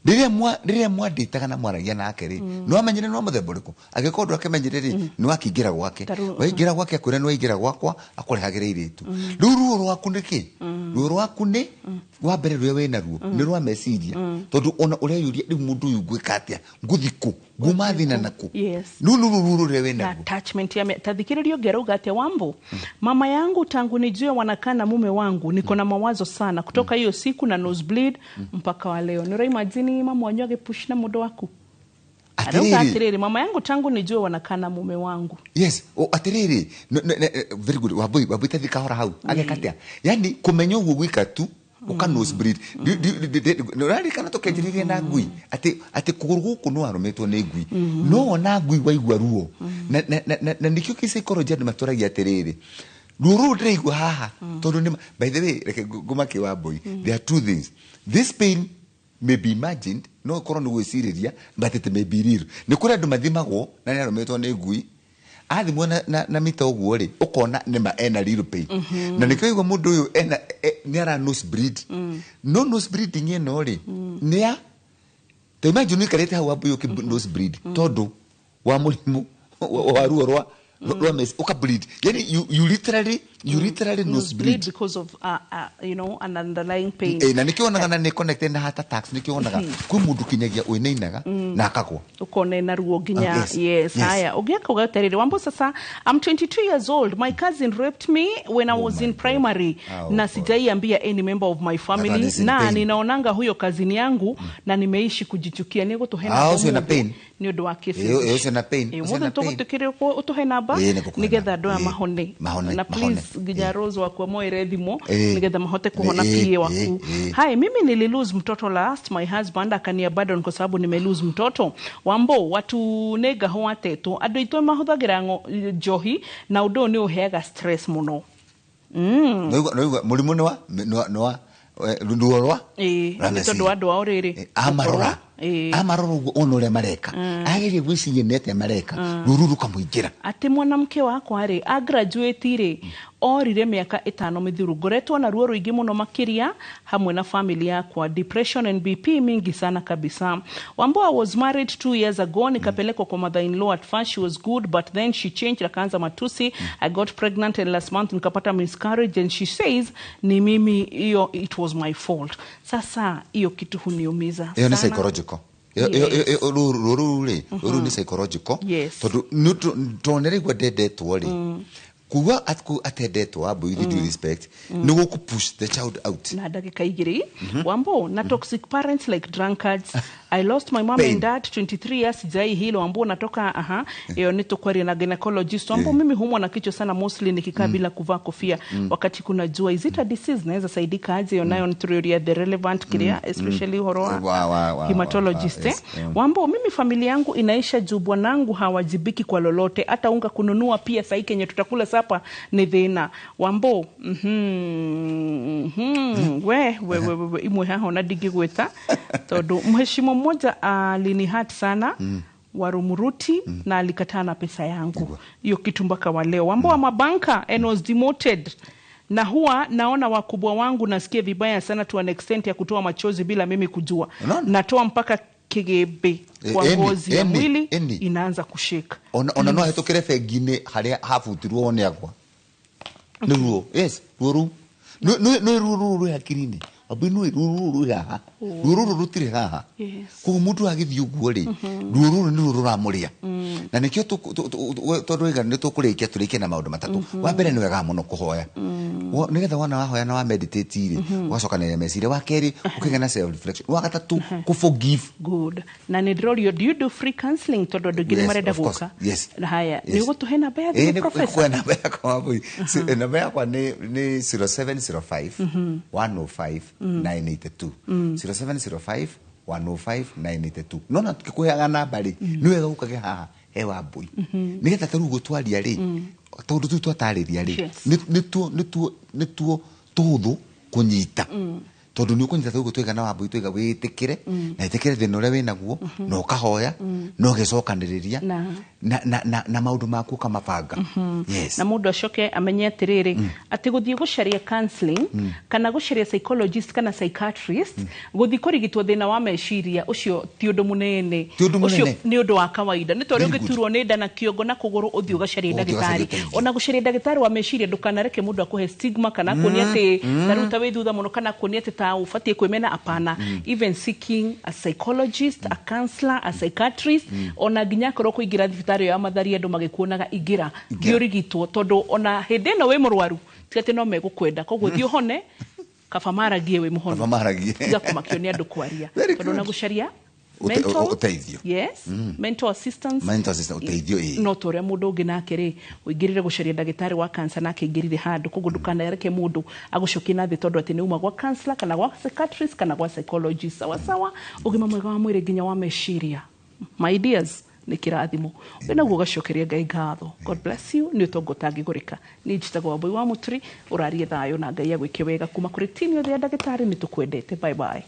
rĩrĩa mwandĩtaga na mwaragia nake rĩ, nĩ wamenyire nĩ wa mũthemba ũrĩkũ? Angĩkorwo ndwakĩmenyire rĩ, nĩ wakĩingĩra gwake. Waingĩra gwake, akwĩra nĩ waingĩra gwakwa akũrehagĩra irĩtu. Rĩu ruo rwaku nĩ kĩ? Ruo rwaku nĩ wa mbere rũrĩa wĩna ruo nĩ rwa meciria, tondũ ona ũreyũria, rĩu mũndũ ũyũ ngwĩka atĩa, ngũthi kũ, nguma thĩna nakũ? Rĩu nĩ ruo rũrĩa wĩna Na ruo. Attachment ya tathikiririo ngerauga atia, Wambo, mama yangu tangu nijue wanakaa na mume wangu niko na mawazo sana kutoka hiyo siku na nosebleed mpaka wa leo. Nä imagine mama wanyu agĩpush na mũndũ waku arauga. Atĩrĩrĩ. Atĩrĩrĩ, mama yangu tangu nijue wanakaa na mume wangu. Yes, o atiriri, no, no, no, very good, Wambui. Wambui, tathi kahora hau. Ageka atia? Yani kumenya ũguo gwika tu uka nosebleed. Ũraririkana tũkĩanjĩrĩria na ngui atĩ kũgũrũ gũkũ no arũmĩtwo nĩ ngui, no wona ngui waigua ruo na nĩkĩo kĩ psychology andũ matũragia atĩrĩrĩ, ruo rũrũ ndĩraigua haha tondũ nĩ, by the way, reke ngũmakie, Wambui. There are two things. This pain may be imagined, no ĩkorwo nĩ gwĩcirĩria, but it may be real. Nĩ kũrĩ andũ mathimagwo na nĩ arũmĩtwo nĩ ngui, athimwo na mita ũguo rĩ, ũkona nĩma ena real pain. Na nĩkĩo igua mũndũ ũyũ ena nĩ ara nose bleed. No nose bleeding ĩno rĩ, nĩ ya ta imagine ũikarĩte hau, Wambui, ũkĩ nose bleed tondũ wa mũrimũ wa ruo rwa meci, ũka bleed, yani you literally nose bleed because of an underlying pain. Eh, na nĩkĩo wonaga na nĩ connected na heart attacks. Nĩkĩo wonaga kwĩ mũndũ kinyagia ũinainaga na akagwa. Ukona ena ruo nginya. Ah, yes. Yes. Haya, ũngĩaka ugaterere, Wambo, sasa I'm 22 years old. My cousin raped me when I was in primary Oh, na sijaiambia any member of my That one family is in na pain. Ninaonanga huyo cousin yangu na nimeishi kujichukia. Nĩ gũtũhe Ah, ũcio na pain. nĩ ũndũ wa cases. Ĩyo ũcio na pain. Ĩ, Ũcio ũmũthĩ na pain. tũgũtũkĩre ũtũhe namba Ĩ, nĩngũkũhe nĩgetha namba. andũ aya Ĩ, mahone. mahone, Na mahone. please, nginya Rose wakwa moere thimũ nĩgetha mahote kuhona. PA waku. Hai, mimi nililose mtoto last, my husband akaniabandon kwa sababu nimelose mtoto. Wambo, watu nĩngaho atetwo andũ aitũ mahũthagĩra njohi na ũndũ ũyũ nĩ ũheaga stress mũno. Noigua mũrimũ nĩ wa ruo rwa Ĩ, rwa nĩ tondũ meciria. wa andũ ao rĩrĩ Amarora Ĩ. amarora ũguo, ona ũrĩa mareka, agerie gwĩciria nĩ atĩa mareka, ruo rũu rũkamũingĩra. Atĩ mwanamke wakwa rĩ, agraduate rĩ, orire mĩaka 5 mĩthiru, ngoretwo na ruo rũingĩ mũno makĩria hamwe na family yakwa, depression and BP mingi sana kabisa. Wambo, I was married 2 years ago, nikapelekwa kwa mother in law. At first she was good, but then she changed, akaanza matusi. I got pregnant and last month nikapata miscarriage and she says ni mimi hiyo, it was my fault. Sasa hiyo kitu huniumiza Ĩyo nĩ sana. psychological. Ĩyo ruo rũu rĩ, ruo rũu nĩ psychological tondũ tondũ nĩraigua ndendetwo rĩ, kuga atendetwo, Wambui, with due respect, nĩ gũkũ push the child out. Na ndagĩka 2, Wambo, na toxic parents like drunkards. I lost my mom Pain. and dad 23 years, sijai hilo. Wambo, natoka aha, hiyo ni tukwaria na gynecologist. Wambo, mimi humwa na kichwa sana, mostly nikikaa bila kuvaa kofia wakati kuna jua. Is it a disease? Naweza saidika aje? Hiyo nayo nituria the relevant kiria, especially uhoro wa hematologist, Yes, eh? Wambo, mimi familia yangu inaisha juu bwanangu hawajibiki kwa lolote, hata unga kununua pia sahi kenye tutakula sapa ni thina. Wambo, we, we, we, we, we, imwe haha ona ndingĩgwĩta tondũ mheshimu mmoja alinihurt sana Warumuruti na alikataa na pesa yangu, hiyo kitu mpaka wa leo. Wambo wa mabanka and was demoted na huwa naona wakubwa wangu nasikia vibaya sana to an extent ya kutoa machozi bila mimi kujua. Unaona? Natoa mpaka kigebe kwa ngozi ya mwili inaanza kushika. Ona no ahĩtũkĩre bengi-inĩ harĩa habutirwo one agwa nĩ ruo. Yes, ruo rũu nĩ ruo rũu rwĩ hakiri-inĩ, Wambui, nĩ ruo rũu rwĩ haha, ruo rũrũ rũtirĩ haha. Koguo mũndũ agĩthiĩ ũguo rĩ, ruo rũrũ nĩruo rũramũrĩa na nĩkĩo tondũ waiga nĩ tũkũrĩkia, tũrĩkie na maũndũ matatũ. Wa mbere, nĩ wega mũno kũhoya nĩgetha wona wahoya na wa meditate rĩ, ũgacokanĩrĩria meciria. Wa kerĩ, ũkĩgĩa na self reflection. Wa gatatũ, kũ forgive. Good. Na nĩ ndĩrorio, do you do free counseling? Tondũ andũ aingĩ nĩ Yes, marenda of course. gũka. Yes. Haya, Yes. nĩ ũgũtũhe namba ya Ĩĩ, thimũ, nĩ professor? ngũkũhe namba yakwa, Wambui. Namba yakwa nĩ 0705 105 982, 0705 105 982. Nona tukikuheaga namba rĩ, nĩ wega ũkage haha he Wambui, nĩgetha ta rĩu gũtwaria rĩ, tondũ tũu twatarĩria rĩ, nĩtuo tũhũthũ kũnyita, tondũ nĩ ũkũnyita tũguo twaiga na Wambui, twaiga wĩtĩkĩre na ĩtĩkĩre thĩna ũrĩa wĩnaguo, na ũkahoya na ũgecokanĩrĩria na maũndũ maku ũkamabanga. Yes. Na mũndũ acoke amenye atĩrĩrĩ, atĩ gũthiĩ gũcaria counseling kana gũcaria psychologist kana psychiatrist, gũthiĩ kũrigitwo thĩna wa meciria, ũcio ti ũndũ mũnene. Ti ũndũ Ũcio mũnene. nĩ ũndũ wa kawaida, nĩ ta ũrĩa Very good. ũngĩturwo nĩ nda na kĩongo na kũgũrũ, ũthiĩ ũgacarie Ũthiĩ ũgacarie ndagĩtarĩ. ũteithio. Ona gũcaria ndagĩtarĩ wa meciria, ndũkanareke mũndũ akũhe stigma kana akuonie atĩ ta rĩu ta wĩ thutha mũno, kana akuonie atĩ ta ũbatiĩ kwĩmena. Apana. Even seeking a psychologist, a counselor, a psychiatrist, ona nginya akorwo kũingĩra thibitarĩ ĩyo ya Mathari andũ magĩkuonaga, ingĩra, thiĩ ũrigitwo, tondũ ona hĩndĩ ĩno wĩ mũrwaru ti atĩ no megũkwenda. Koguo thiĩ ũhone, kaba maragie wĩ mũhono. Kaba maragie. Tiga kũmakio nĩ andũ kwaria, Very tondũ ona good. gũcaria mental Ũteithio. Yes, mental assistance. Mental assistance, ũteithio, ĩĩ. No ta ũrĩa mũndũ ũngĩ nake rĩ, ũingĩrĩre gũcaria ndagĩtarĩ wa cancer, nake aingĩrire handũ. Koguo ndũkanareke mũndũ agũcokie na thĩ tondũ atĩ nĩ uma gwa counselor kana gwa psychiatrist kana gwa psychologist. Sawa sawa. Ũgima mwega wa mwĩrĩ nginya wa meciria, my dears, nĩ kĩrathimo. Wĩ naguo ũgacokeria Ngai ngatho. God bless you. Nĩ ũtongo ũtangĩgũrĩka. Niĩ njĩtagwo Wambui wa Mũturi. Ũrarie thayũ na Ngai agwĩke wega. Kuma kũrĩ timu yothe ya ndagĩtarĩ, nĩ tũkwendete. Bye bye.